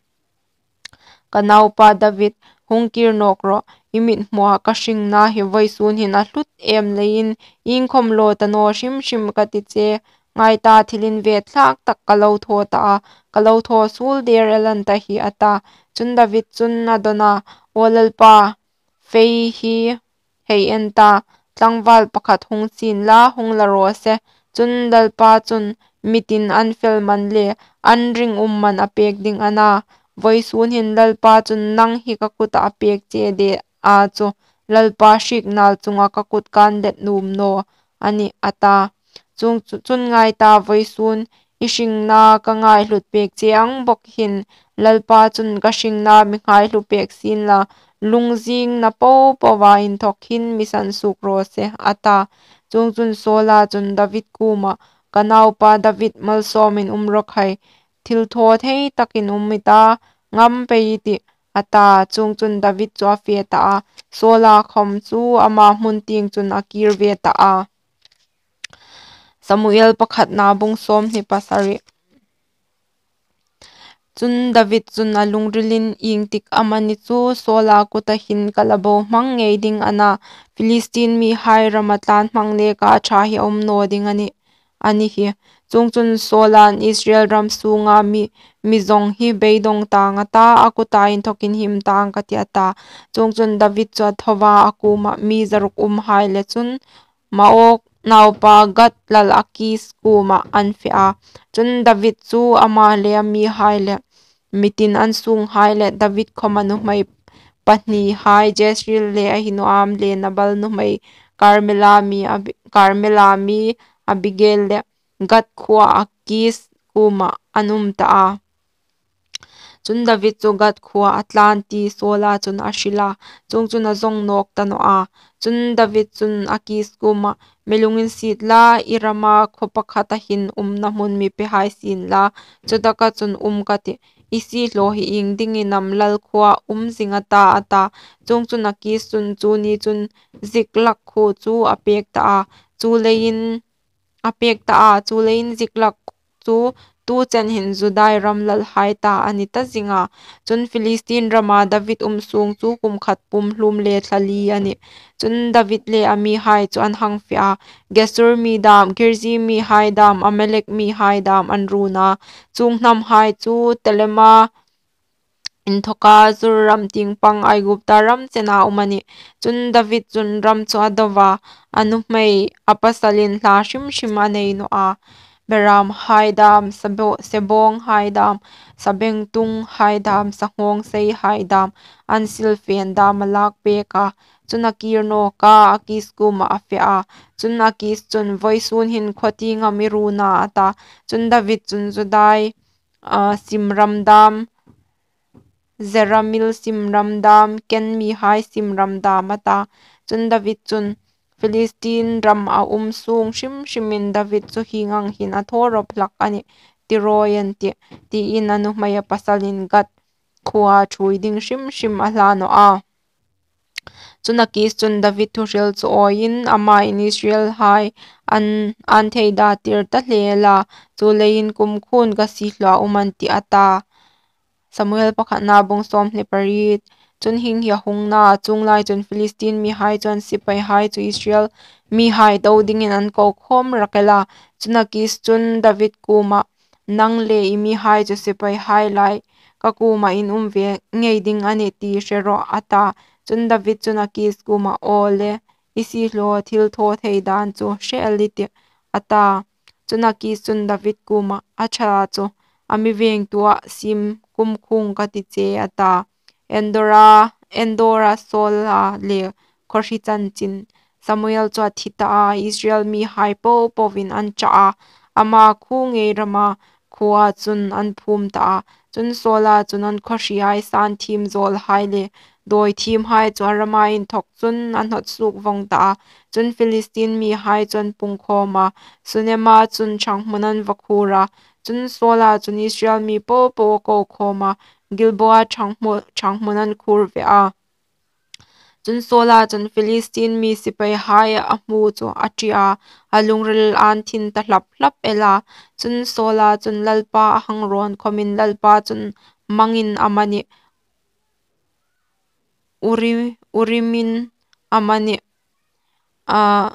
Ka naupa David, hung kir nawk rawh, i mithmua ka hringna hi vawisun hin a hlut em leiin, iengkhawm law ta naw hrim hrim ka ti che. Ngai ta, thil inve thlak tak ka lo thaw ta a, ka lo thaw suol der el an ta hi, a ta. Chun David chun a dawn a, aw Lalpa, fei hi hei en ta, tlangval pakhat hung sien la, hung la raw se. Chun Lalpa chun mitin an fel man le an ring um man a pek ding a na. Vawisun hin Lalpa chun nang hi ka kuta a pek che de a chu, Lalpa hriek nal chunga ka kut kan let nuom naw a nih, a ta. Chung, chun ngai ta, vawisun i hringna ka ngaihlut pek che ang bawk hin Lalpa chun, "Ka hringna mi ngaihlu pek sien la, lungzingna po poa inthawk hin mi sansuok raw se," a ta. Chuongchun Saula chun David kuomah, "Ka naupa David, malsawmin um raw khai, thilthawthei takin um i ta, ngam pei i tih," a ta. Chuongchun David chu a fe ta a, Saula khawm chu ama hmun tieng chun a kir ve ta a. Samuel pakhatna bung sawmhni pasari. Chun David chun a lungrilin, "Iengtik amani chu Saula kuta hin ka la bohmang ngei ding a na, Philistin mihai rama tlan hmang neka a ṭha hi a um naw ding a nih, a ni hi. Chuongchun Saula'n, 'Israel ram sunga mi, mi zawng hi beidawng tang a ta, a kuta inthawkin him tang ka tih,' a ta." Chuongchun David chu a tho a, a kuomah mi zaruk umhai le chun Maok naupa Gat lal Akis kuomah an fe a. Chun David chu ama le a mihai le mi tin an sunghai le David khawm a nuhmei pahnihai, Jezreel le Ahinoam le Nabal nuhmei, Karmela mi Abi-, Karmela mi Abigail le Gat khuoa Akis kuomah an um ta a. Chun David chu Gat khuoa a tlan ti Saula chun a hril a, chuongchun a zawng nawk ta naw a. Chun David chun Akis kuomah, "Mi lunginsiet la, i rama khaw pakhata hin umna hmun mi pe hai sien la, chutaka chun um ka tih. I siehlaw hi ieng dingin am lal khuoa um zing a ta?" a ta. Chuongchun Akis chun chu ni chun Ziklak khuo chu a pek ta a. Chuleiin a pek ta a, chuleiin Ziklak chu tu chen hin Judai ram lalhai ta a ni ta zing a. Chun Philistin rama David um sung chu kum khat pum hlum le thla li a nih. Chun David le a mihai chu an hang fe a, Gesur mi dam, Girzi mihai dam, Amalek mihai dam an run a. Chuong hnamhai chu Telema inthawka Zur ram tieng pang Aigupta ram chena um a nih. Chun David chun ram chu a do a, a nuhmei a pasalin hla hrim hrim a nei naw a. Beramhai dam, sabo-, sebawng hai dam, sabengtung hai dam, sanghawngsei hai dam, an silfen dam a lak pek a. Chun a kir nawk a, Akis kuomah a fe a. Chun Akis chun, "Vawisun hin khaw tieng am i run a?" a ta. Chun David chun, "Judai, a, sim ram dam, Zeramil sim ram dam, Ken mihai sim ram dam," a ta. Chun David chun, "Philistin ram a um sung hrim hrimin David chu hieng ang hin a thaw rawp hlak a nih, ti rawi an tih," tiin a nuhmei a pasalin Gat khuoa ṭhuoi ding hrim hrim a hla naw a. Chun Akis chun David thuhril chu awiin, "Ama'n Israelhai an, an thei da tir ta hle la, chuleiin kumkhuoin ka siehlaw a um an tih," a ta. Samuel pakhatna bung sawmhni pariet. Chun hieng hi a hung na, chuong lai chun Philistin mihai chun sipaihai chu Israel mihai do dingin an ko khawm rak el a. Chun Akis chun David kuomah, "Nang le i mihai chu sipaihai lai ka kuomah in um ve ngei ding a nih ti hre rawh," a ta. Chun David chun Akis kuomah, "Aw le, i siehlaw thil thaw thei dan chu hre el i tih," a ta. Chun Akis chun David kuomah, "A ṭha chu, a mi vengtuah siem kumkhuoin ka ti che," a ta. Endora, Endora Saula le khawhri chanchin. Samuel chu a thi ta a, Israel mihai popoin an ṭah a, ama khuo ngei rama khuoa chun an phum ta a. Chun Saula chun an khawhri aisan thiem zawlhai le dawi thiemhai chu a rama inthawk chun a hnawt suok vawng ta a. Chun Philistin mihai chu an pung khawm a, Sunema chun ṭhanghmun an va khur a. Chun Saula chun Israel mi popo a ko khawm a, Gilboa ṭhanghmu-, ṭhanghmun an khur ve a. Chun Saula chun Philistin mi sipaihai a hmu chu a ṭi a, a lungril ân thin ta hlap hlap el a. Chun Saula chun Lalpa a hang rawn khawmin Lalpa chun mangin amanih, Uri-, Urimin amanih, a,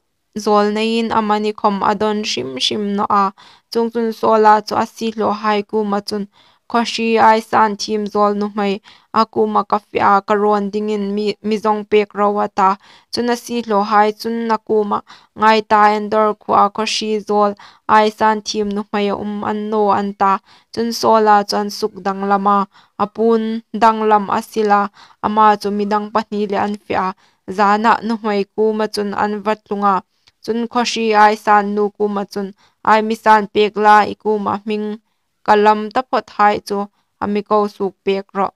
zawlneiin amanih khawm a dawn hrim hrim naw a. Chuongchun Saula chu a siehlawhai kuoma chun, "Khawhri aisan thiem zawl nuhmei a kuoma ka fe a, ka rawn dingin mi, mi zawng pek ro," a ta. Chun a siehlawhai chun a kuomah, "Ngai ta, Endor khuoa khawhri zawl aisan thiem nuhmei a um an naw," an ta. Chun Saula chu an suk danglam a, a puon danglam a sil a, ama chu midang pahni le an fe a. Zana nuhmei kuoma chun an va tlung a. Chun khawhri aisan nu kuoma chun, "Ai mi san pek la, i kuoma hming ka lam taphawthai chu a mi ko suok pek rawh,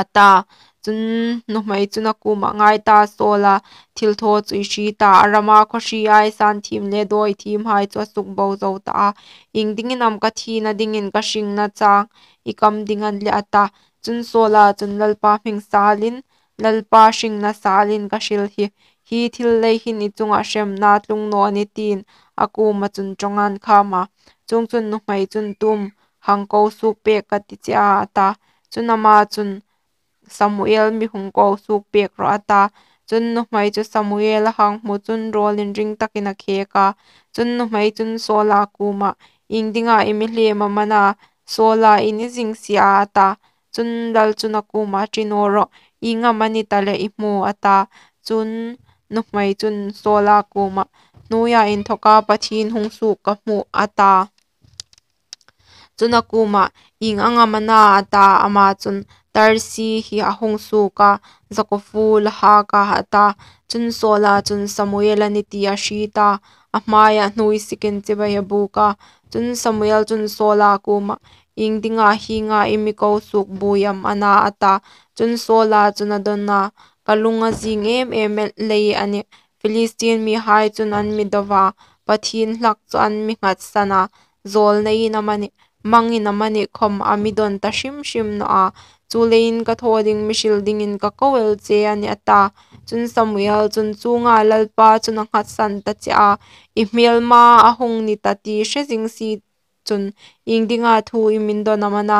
a ta. Chun nuhmei chun a kuomah, Ngai ta, Saula thilthaw chu i hriet a, a rama khawhri aisan thiem le dawi thiemhai chu a sukbo zo ta a. Iengdingin am ka thina dingin ka hringna chang i kam ding an leh, a ta. Chun Saula chun, Lalpa hming salin, Lalpa hringna salin ka hril hi, hi thil lei hin i chunga hremna tlung naw ni, tiin a kuoma chun ṭawng an kham a. Chuongchun nuhmei chun, Tum hang ko suok pek ka ti che a, a ta. Chun ama chun, Samuel mi hung ko suok pek rawh, a ta. Chun nuhmei chu Samuel a hang hmu chun rawl inring takin a khek a. Chun nuhmei chun Saula kuomah, Iengdinga i mi hlem am a na, Saula i ni zing si a, a ta. Chun lal chun a kuomah, Ṭi naw rawh, ieng am a ni ta leh i hmu, a ta. Chun nuhmei chun Saula kuomah, Hnuoia inthawka Pathien hung suok ka hmu, a ta. Chun a kuomah, Ieng ang am a na, a ta. Ama chun, Tarsi hi a hung suok a, zakuo ful a hak a, a ta. Chun Saula chun Samuel a ni ti a hriet a, a hmaia hnuoi sikin chibai a buk a. Chun Samuel chun Saula kuomah, Iengdinga hienga i mi ko suok buoi am a na, a ta. Chun Saula chun a dawn a, Ka lung a zing em em lei a nih. Philistine mihai chun an mi do a, Pathien hlak chu an mi nghatsan a, zawlneiin amanih, mangin amanih khawm a mi dawn ta hrim hrim naw a. Chuleiin ka thaw ding mi hril dingin ka ko el che a nih, a ta. Chun Samuel chun, Chuonga Lalpa chun a nghatsan ta che a, i hmelma a hung ni ta ti hre zing si chun, iengdinga thu i mi dawn am a na?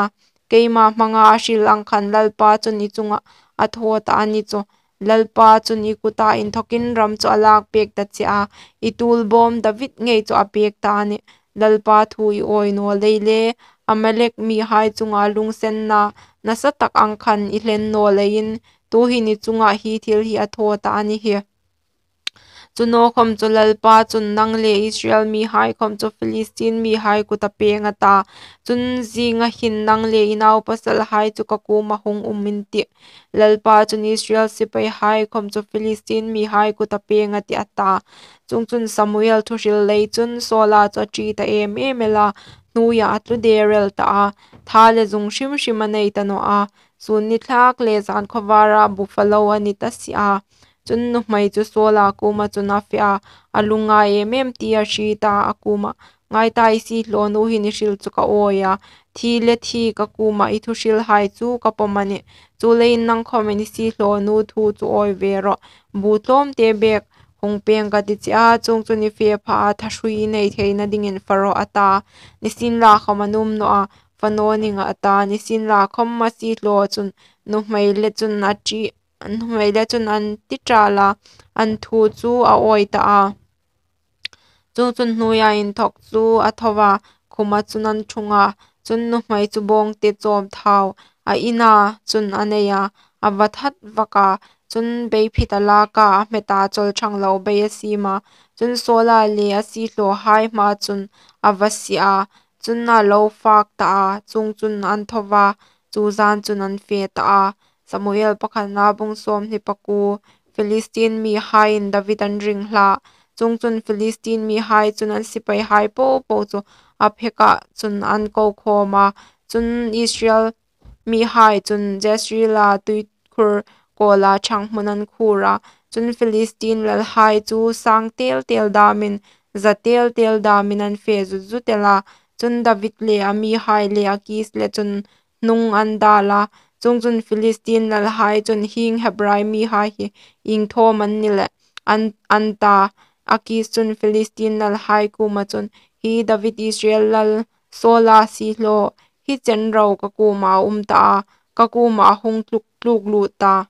Keima hmanga a hril ang khan Lalpa chun i chunga a thaw ta a ni chu. Lalpa chun i kuta inthawkin ram chu a lak pek ta che a, i tuolbawm David ngei chu a pek ta a nih. Lalpa thu i awi naw lei le, Amalek mihai chunga lungsenna nasa tak ang khan i hlen naw leiin, tuhin i chunga hi thil hi a thaw ta a ni hi. Chu naw khawm chu Lalpa chun nang le Israel mihai khawm chu Philistine mihai kuta peng a ta. Chun zinga hin nang le i naupasalhai chu ka kuoma hung um in tih. Lalpa chun Israel sipaihai khawm chu Philistine mihai kuta peng a tih, a ta. Chuongchun Samuel thu hril lei chun Saula chu a ṭi ta em em el a, hnuoia a tlu der el ta a. Tha le zung hrim hrim a nei ta naw a, sun nithlak le zan khawvara bu falo a ni ta si a. Chun nuhmei chu Saula kuoma chun a fe a, a lungngai em em ti a hriet a, a kuomah, Ngai ta, i siehlawnu hin i hril chu ka awi a, thi le thi ka kuoma i thu hrilhai chu ka pawm a nih. Chuleiin nang khawmin i siehlawnu thu chu awi ve rawh, bu tlawmte bek hung peng ka ti che a, chuongchun i fe pha a, thahrui i nei theina dingin fa rawh, a ta. Nisienlakhawm a nuom naw a, Fa naw ning a, a ta. Nisienlakhawm a siehlaw chun nuhmei le chun a ṭi, nuhmei le chun an ti ṭal a, an thu chu a awi ta a. Chuongchun hnuoia inthawk chu a tho a, khuma chun an ṭhung a. Chun nuhmei chu bawngte chawm thau a ina chun a nei a, a va that vak a. Chun beiphit a lak a, a hmet a, chawlṭhang lo bei a siem a. Chun Saula le a siehlawhai hma chun a va sie a. Chun a lo fak ta a, chuongchun an tho a, chu zan chun an fe ta a. Samuel pakhatna bung sawmhni pakuo. Philistine mihaiin David an ring hlak. Chuongchun Philistine mihai chun an sipaihai popo chu Apheka chun an ko khawm a. Chun Israel mihai chun Jezreela tuikhur kawla ṭhang hmun an khur a. Chun Philistine lalhai chu sang tel tel damin, za tel tel damin an fe zut zut el a. Chun David le a mihai le Akis le chun hnung an dal a. Chuongchun Philistine lalhai chun, Hieng Hebrai mihai hi ieng thawm an ni le? an, an ta. Akis chun Philistine lalhai kuoma chun, Hi David Israel lal Saula siehlaw hi chen ro ka kuoma a um ta a, ka kuoma a hung tluk tluk lut ta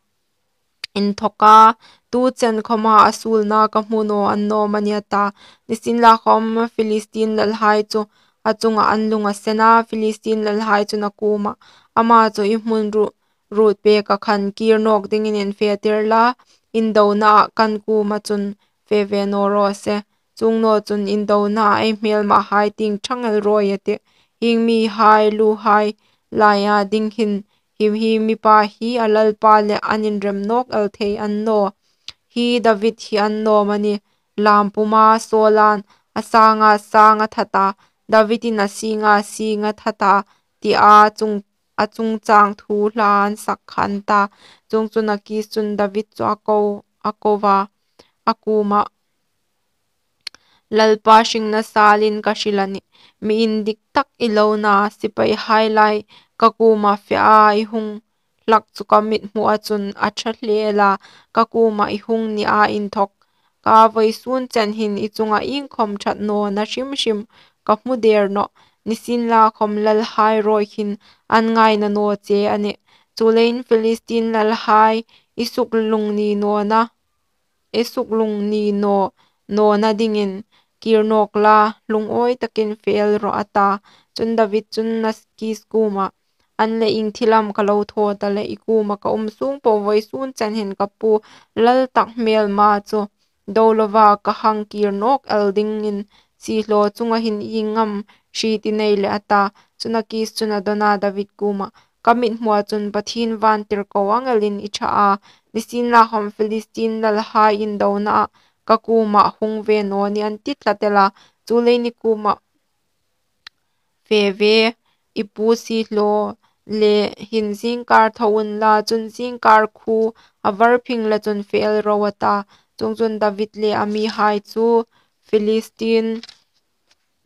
inthawka tu chen khawma a suolna ka hmu naw annawm a nih, a ta. Nisienlakhawm Philistine lalhai chu a chunga an lung a sen a. Philistine lalhai chun a kuoma, Ama chu i hmun ruot ruot peka khan kir nawk dingin infe tir la, indonaah kan kuoma chun fe ve naw raw se. Chuong naw chun indonaah ei hmelmahai tieng ṭhang el rawi a tih. Hieng mihai luhai laia ding hin hi, hi mipa hi a lalpa le an inrem nawk el thei an naw. Hi David hi annawm a nih. Lam puma Saula'n a sanga sang a that a, Davidin a singa sing a that a, tia chung a chungchâng thu hla an sak kha an ta. Chuongchun, Akis chun David chu a ko, a ko a, a kuomah, Lalpa hringna sâlin ka hril a nih, mi indiktak i lo na, sipaihai lai ka kuoma fea i hung hlak chu ka mithmua chun a ṭha hle el a, ka kuomah i hung nia inthawk ka vawisûn chen hin i chunga iengkhawm ṭhat nawna hrim hrim ka hmu dêr nawh. Nisienlakhawm, lalhai rawi hin an ngaina naw che a nih. Chuleiin, Philistin lalhai i suklungni nawna, i suklungni naw, nawna dingin kîr nâwk la, lungawi takin fe el rawh, a ta. Chun David chun Akis kuomah, An leh ieng thil am ka lo thaw ta leh, i kuoma ka um sûng po vawisûn chen hin ka pu lal tak hmêlma chu do lova ka hang kîr nâwk el dingin siehlaw chunga hin ieng am hriet i nei leh? a ta. Chun Akis chun a dawn a, David kuomah, Ka mithmua chun Pathien vântirko ang elin i ṭha a, nisienlakhawm, Philistin lalhai indonaah ka kuomah hung ve naw nih an ti tlat el a. Chuleiin, i kuomah fe ve, i pu siehlaw le hin zîngkâr tho unla, chun zîngkâr khuo a var phing le chun fe el ro, a ta. Chuongchun, David le a mihai chu Philistin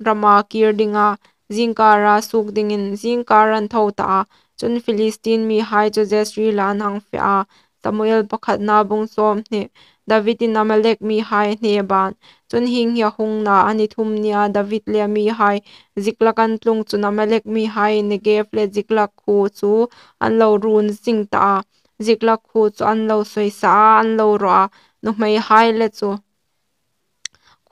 rama kîr dinga zîngkâra suok dingin zîngkâr an tho ta a. Chun Philistin mihai chu Jezreelah an hang fe a. Samuel pakhatna, bung sâwmhni. Davidin Amalek mihai a hne bân. Chun hieng hi a hung na, a ni thum nia David le a mihai Ziklak an tlung chun, Amalek mihaiin Negeb le Ziklak khuo chu an lo run zing ta a. Ziklak khuo chu an lo sawisa a, an lo rawh a, nuhmeihai le chu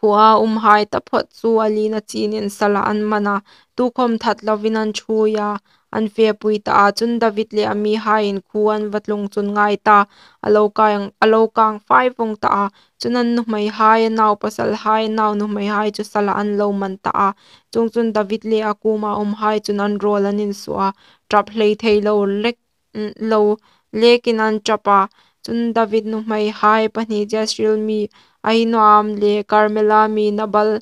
khuoa umhai taphawt chu a lina chinin salah an man a, tukhawm that lovin an ṭhuoi a, an fepui ta a. Chun David le a mihaiin khuo an va tlung chun, ngai ta, a lo kâng, a lo kâng fai vawng ta a. Chun an nuhmeihai, a naupasalhai, a naunuhmeihai chu salah an lo man ta a. Chuongchun David le a kuoma umhai chun an rawl an insuo a, ṭap hlei thei lo lek, lo lekin an ṭap a. Chun David nuhmeihai pahni, Jezreel mi Ahinoam le Karmela mi Nabal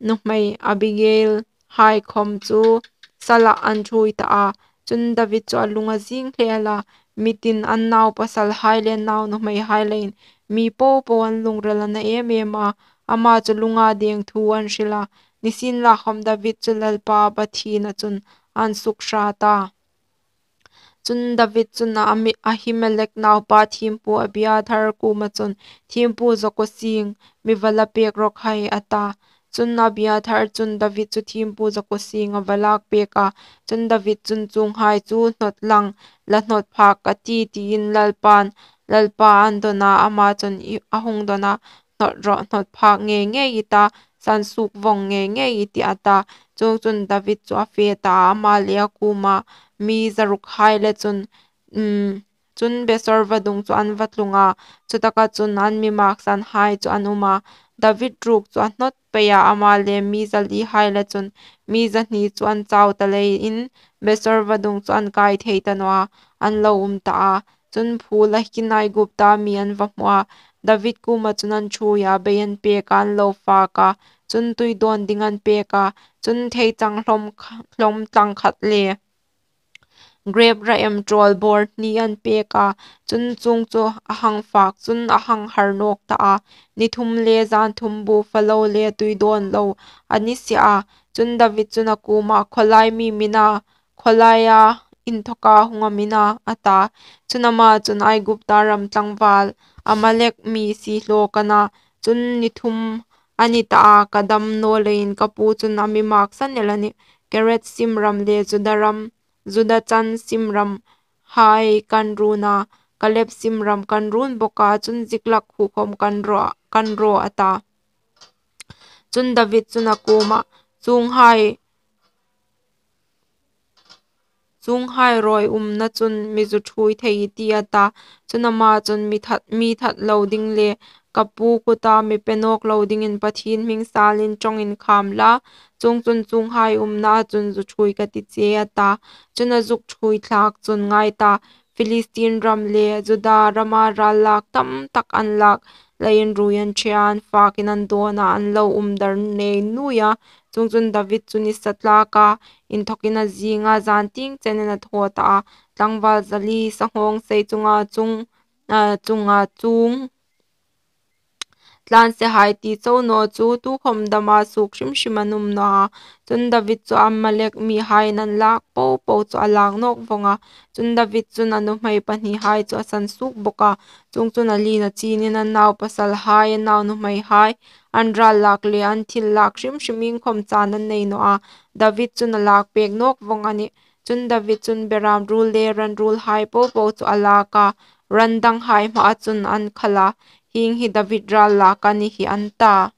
nuhmei Abigail hai khawm chu salah an ṭhuoi ta a. Chun David chu a lung a zing hle a, mi tin an naupasalhai le naunuhmeihai leiin mi po po an lungril a na em em a, ama chu lunga deng thu an hril a. Nisienlakhawm, David chu Lalpa Pathiena chun an sukhrât a. Chun David chun a mi, Ahimelek naupa thiempu Abiathar kuoma chun, thiempu zakuo sieng mi va la pêk raw khai, a ta. Chun Abiathar chun David chu thiempu zakuo sieng a va lâk pêk a. Chun David chun chuonghai chu hnawt lang la hnawt phak ka ti, tiin Lalpan, Lalpa an dawn a, ama chun i, a hung dawn a, hnawt rawh, hnawt phak ngei ngei i ta, san suok vawng ngei ngei i tih, a ta. Chuongchun David chu a fe ta a, ama le a kuoma mi zarukhai le chun, um, chun Besor vadung chu an va tlung a, chutaka chun an mi maksanhai chu an um a. David ruok chu a hnawt pei a, ama le mi zalihai le chun mi zahni chu an chau ta leiin Besor vadung chu an kai thei ta naw a, an lo um ta a. Chun phûl a hin Aigupta mi an va hmu a, David kuoma chun an ṭhuoi a, bei an pêk a, an lo fâk a, chun tui dawn ding an pêk a, chun theichang hlawm, hlawm tlang khat le grep ra em ṭawl bawr hni an pêk a, chun chuong chu a hang fâk chun a hang har nâwk ta a, ni thum le zân thum bu fa lo le tui dawn lo a ni si a. Chun David chun a kuomah, khawlai mi am i na, khawlaia inthawka hung am i na, a ta. Chun ama chun, Aigupta ram tlangvâl Amalek mi siehlaw ka na, chun ni thum a ni ta a, ka dam naw leiin ka pu chun a mi maksan el a nih. Kereth sim ram le Juda ram, Juda chan sim ram hai kan run a, Kaleb sim ram kan run bawk a, chun Ziklak khuo khawm kan raw, kan raw, a ta. Chun David chun a kuomah, chuonghai, chuonghai rawi umna chun mi zu ṭhuoi thei i ti, a ta. Chun ama chun, mi that, mi that lo ding le ka pu kuta mi pe nâwk lo dingin Pathien hming sâlin ṭawng inkhâm la, chuongchun chuonghai umnaa chun zu ṭhuoi ka ti che, a ta. Chun a zuk ṭhuoi thlâk chun, ngai ta, Philistin ram le Juda rama râllâk tam tak an lâk tlain ruoi an ṭhe a, an fâkin an dâwn a, an lo um dar nei nuoi a. Chuongchun David chu nisa tlâka inthokin a zing a, zân tieng chenin a thaw ta a. Tlangvâl zali sanghâwngsei chunga chuong, a, chunga chuong tlânse hai ti chau naw chu tukhawm dama suok hrim hrim an um nawh a. Chun David chu Amalek mihaiin an lâk po po chu a lâk nâwk vawng a. Chun David chun a nuhmei pahnihai chu a sansuok bawk a. Chuongchun a lien a chînin a naupasalhai, a naunuhmeihai, an râllâk le an thil lâk hrim hrim iengkhawm chân an nei nawh a. David chun a lâkpêk nâwk vawng a nih. Chun David chun berâm ruol le ran ruolhai po po chu a lâk a, ran danghai hmaa chun an khal a, hieng hi David râllâk a ni hi, an ta.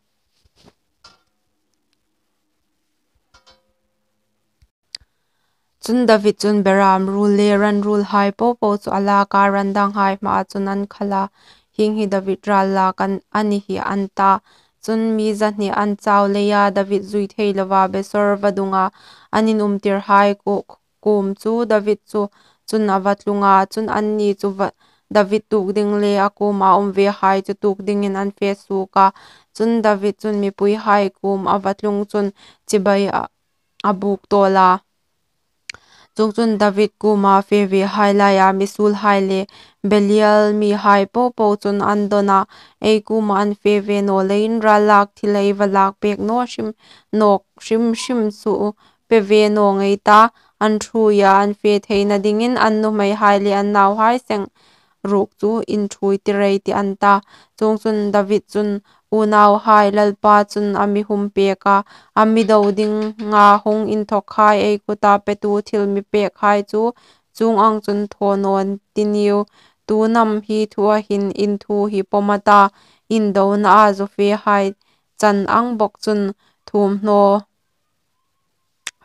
Chun David chun berâm ruol le ran ruolhai po po chu a lâk a, ran danghai hmaa chun an khal a, hieng hi David râllâk a ni hi, an ta. Chun mi zahni an chau leia David zui thei lova Besor vadunga an inumtirhai ku- kuom chu David chu chun a va tlung a. Chun anni chu va- David tuok ding le a kuoma um vehai chu tuok dingin an fe suok a. Chun David chun mipuihai kuom a va tlung chun chibai a, a bûk tâwl a. Chuongchun David kuoma fe vehai laia mi suolhai le Belial mihai po po chun an dawn a, ei kuoma an fe ve naw leiin râllâk thil ei va lâkpêk naw hrim, nâwk hrim hrim chu pe ve naw ngei ta, an ṭhuoia an fe theina dingin an nuhmeihai le an nauhai seng ruok chu inṭhuoi tir ei tih, an ta. Chuongchun David chun, unauhai, Lalpa chun a mi humpêk a, a mi do dinga hung inthawkhai ei kuta petu thil mi pêkhai chu chuong ang chun thaw naw ti niu. Tu hnam hi thua hin in thu hi pawm a ta, in donaa zu fehai chan ang bawk chun thumhnaw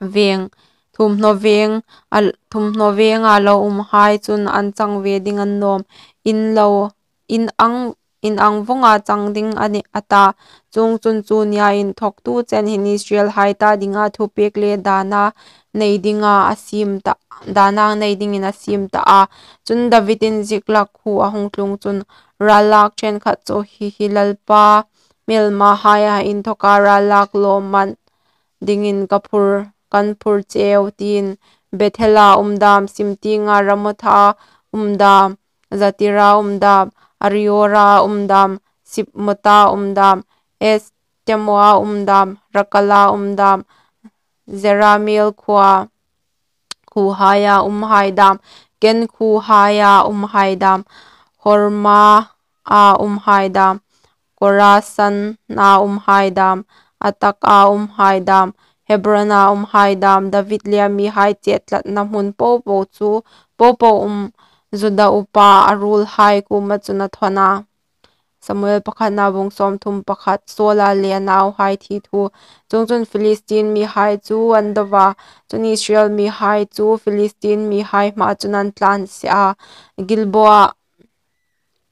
vêng, thumhnaw vêng, a, thumhnaw vênga lo umhai chun an chang ve ding an nâwm, in lo, in ang, in ang vawnga chang ding a nih, a ta. Chuongchun chu nia inthawktu chen hin Israelhai ta dinga thupêk le dâna nei dinga a siem ta, dâna nei dingin a siem ta a. Chun Davidin Ziklag khuo a hung tlung chun, râllâk ṭhenkhat chu hi hi Lalpa hmêlmahaia inthoka râllâk lâwmman dingin ka phur, kan phur cheu, tiin. Bethela um dâm, Simtienga Ramotha um dâm, Jatira um dâm, Ariora um dâm, Sibmota um dâm, Estemoa um dâm, Rakala um dâm, Jerameel khuoa, khuohaia umhai dâm, Ken khuohaia umhai dâm, Hormaa umhai dâm, Khorasana umhai dâm, Ataka umhai dâm, Hebrona umhai dâm, David le a mihai chet tlatna hmun po po chu, po po um Juda upa a ruolhai kuoma chun a thawn a. Samuel pakhatna bung sawmthum pakhat, Saula le a nauhai thi thu. Chuongchun Philistin mihai chu an do va, chun Israel mihai chu Philistin mihai hmaa chun an tlânse a, Gilboa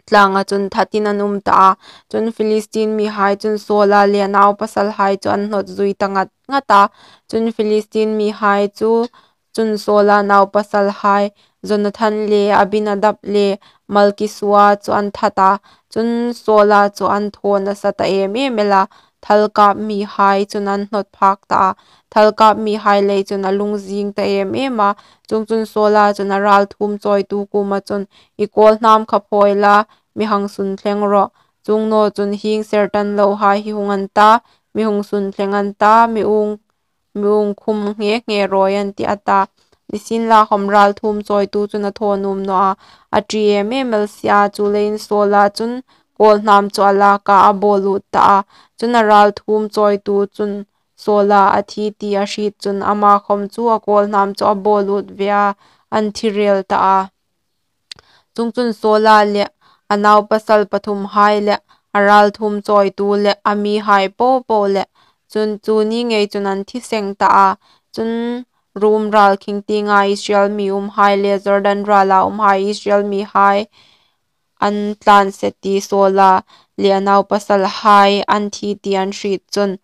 tlânga chun thatin an um ta a. Chun Philistin mihai chun Saula le a naupasalhai chu an hnawt zui ta ngat ngat a. Chun Philistin mihai chu chun Saula naupasalhai Jonathan le Abinadab le Malkisua chu an that a. Chun Saula chu an thaw nasa ta em em el a, thalkap mihai chun an hnawt phak ta a. Thalkap mihai lei chun a lung zing ta em em a. Chuongchun Saula chun a râlthuom chawitu kuoma chun, i kâwlhnâm kha phawi la, mi hang sun thleng rawh. Chuong naw chun hieng sertan lohai hi hung an ta, mi hung sun thleng an ta, mi uong mi uong khum nghe nghe rawi an tih, a ta. Nisienlakhawm râlthuom chawitu chun a thaw nuom naw a, a ṭi em em el si a, chuleiin Saula chun kâwlhnâm chu a lâk a, a bawlut ta a. Chun a râlthuom chawitu chun Saula a thi ti a hriet chun ama khawm chu a kâwlhnâm chu a bawlut ve a, an thi rêl ta a. Chuongchun Saula le a naupasal pathumhai le a râlthuom chawitu le a mihai po po le chun chu ni ngei chun an thi seng ta a. Chun ruom râl khing tienga Israel mi umhai le Jordan râla umhai Israel mihai an tlânse ti Saula le a naupasalhai an thi ti an hriet chun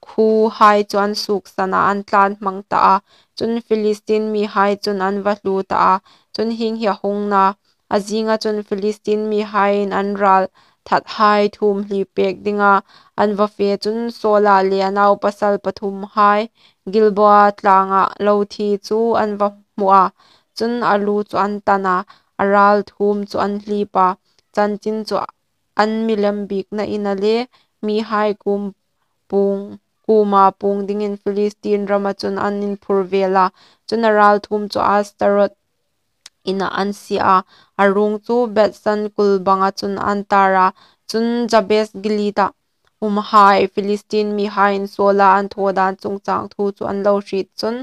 khuohai chu an suoksan a, an tlân hmang ta a. Chun Philistin mihai chun an va hluo ta a. Chun hieng hi a hung na, A zinga chun Philistin mihaiin an râl thathai thuomhli pêk dinga an va fe chun Saula le a naupasal pathumhai Gilboa tlângah lo thi chu an va hmu a. Chun a lu chu an tan a, a râl thuom chu an hlip a, chanchin chu an milem biekna ina le mihai kuoma puong dingin Philistin rama chun an inphur vêl a. Chun a râl thuom chu Astaroth ina an sie a, a ruong chu Bethsan kul banga chun an târ a. Chun Jabes Gileada umhai Philistin mihaiin Saula an thaw dân chungchâng thu chu an lo hriet chun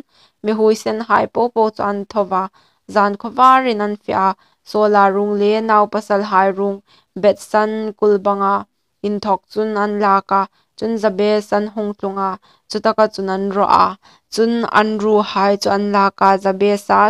mi huoisenhai po po chu an tho a, zân khawvârin an fe a. Saula ruong le naupasalhai ruong Bethsan kul banga inthawk chun an lâk a. Chun Jabes an hung tlung a, chutaka chun an raw a. Chun an ruhai chu an lâk a, Jabesa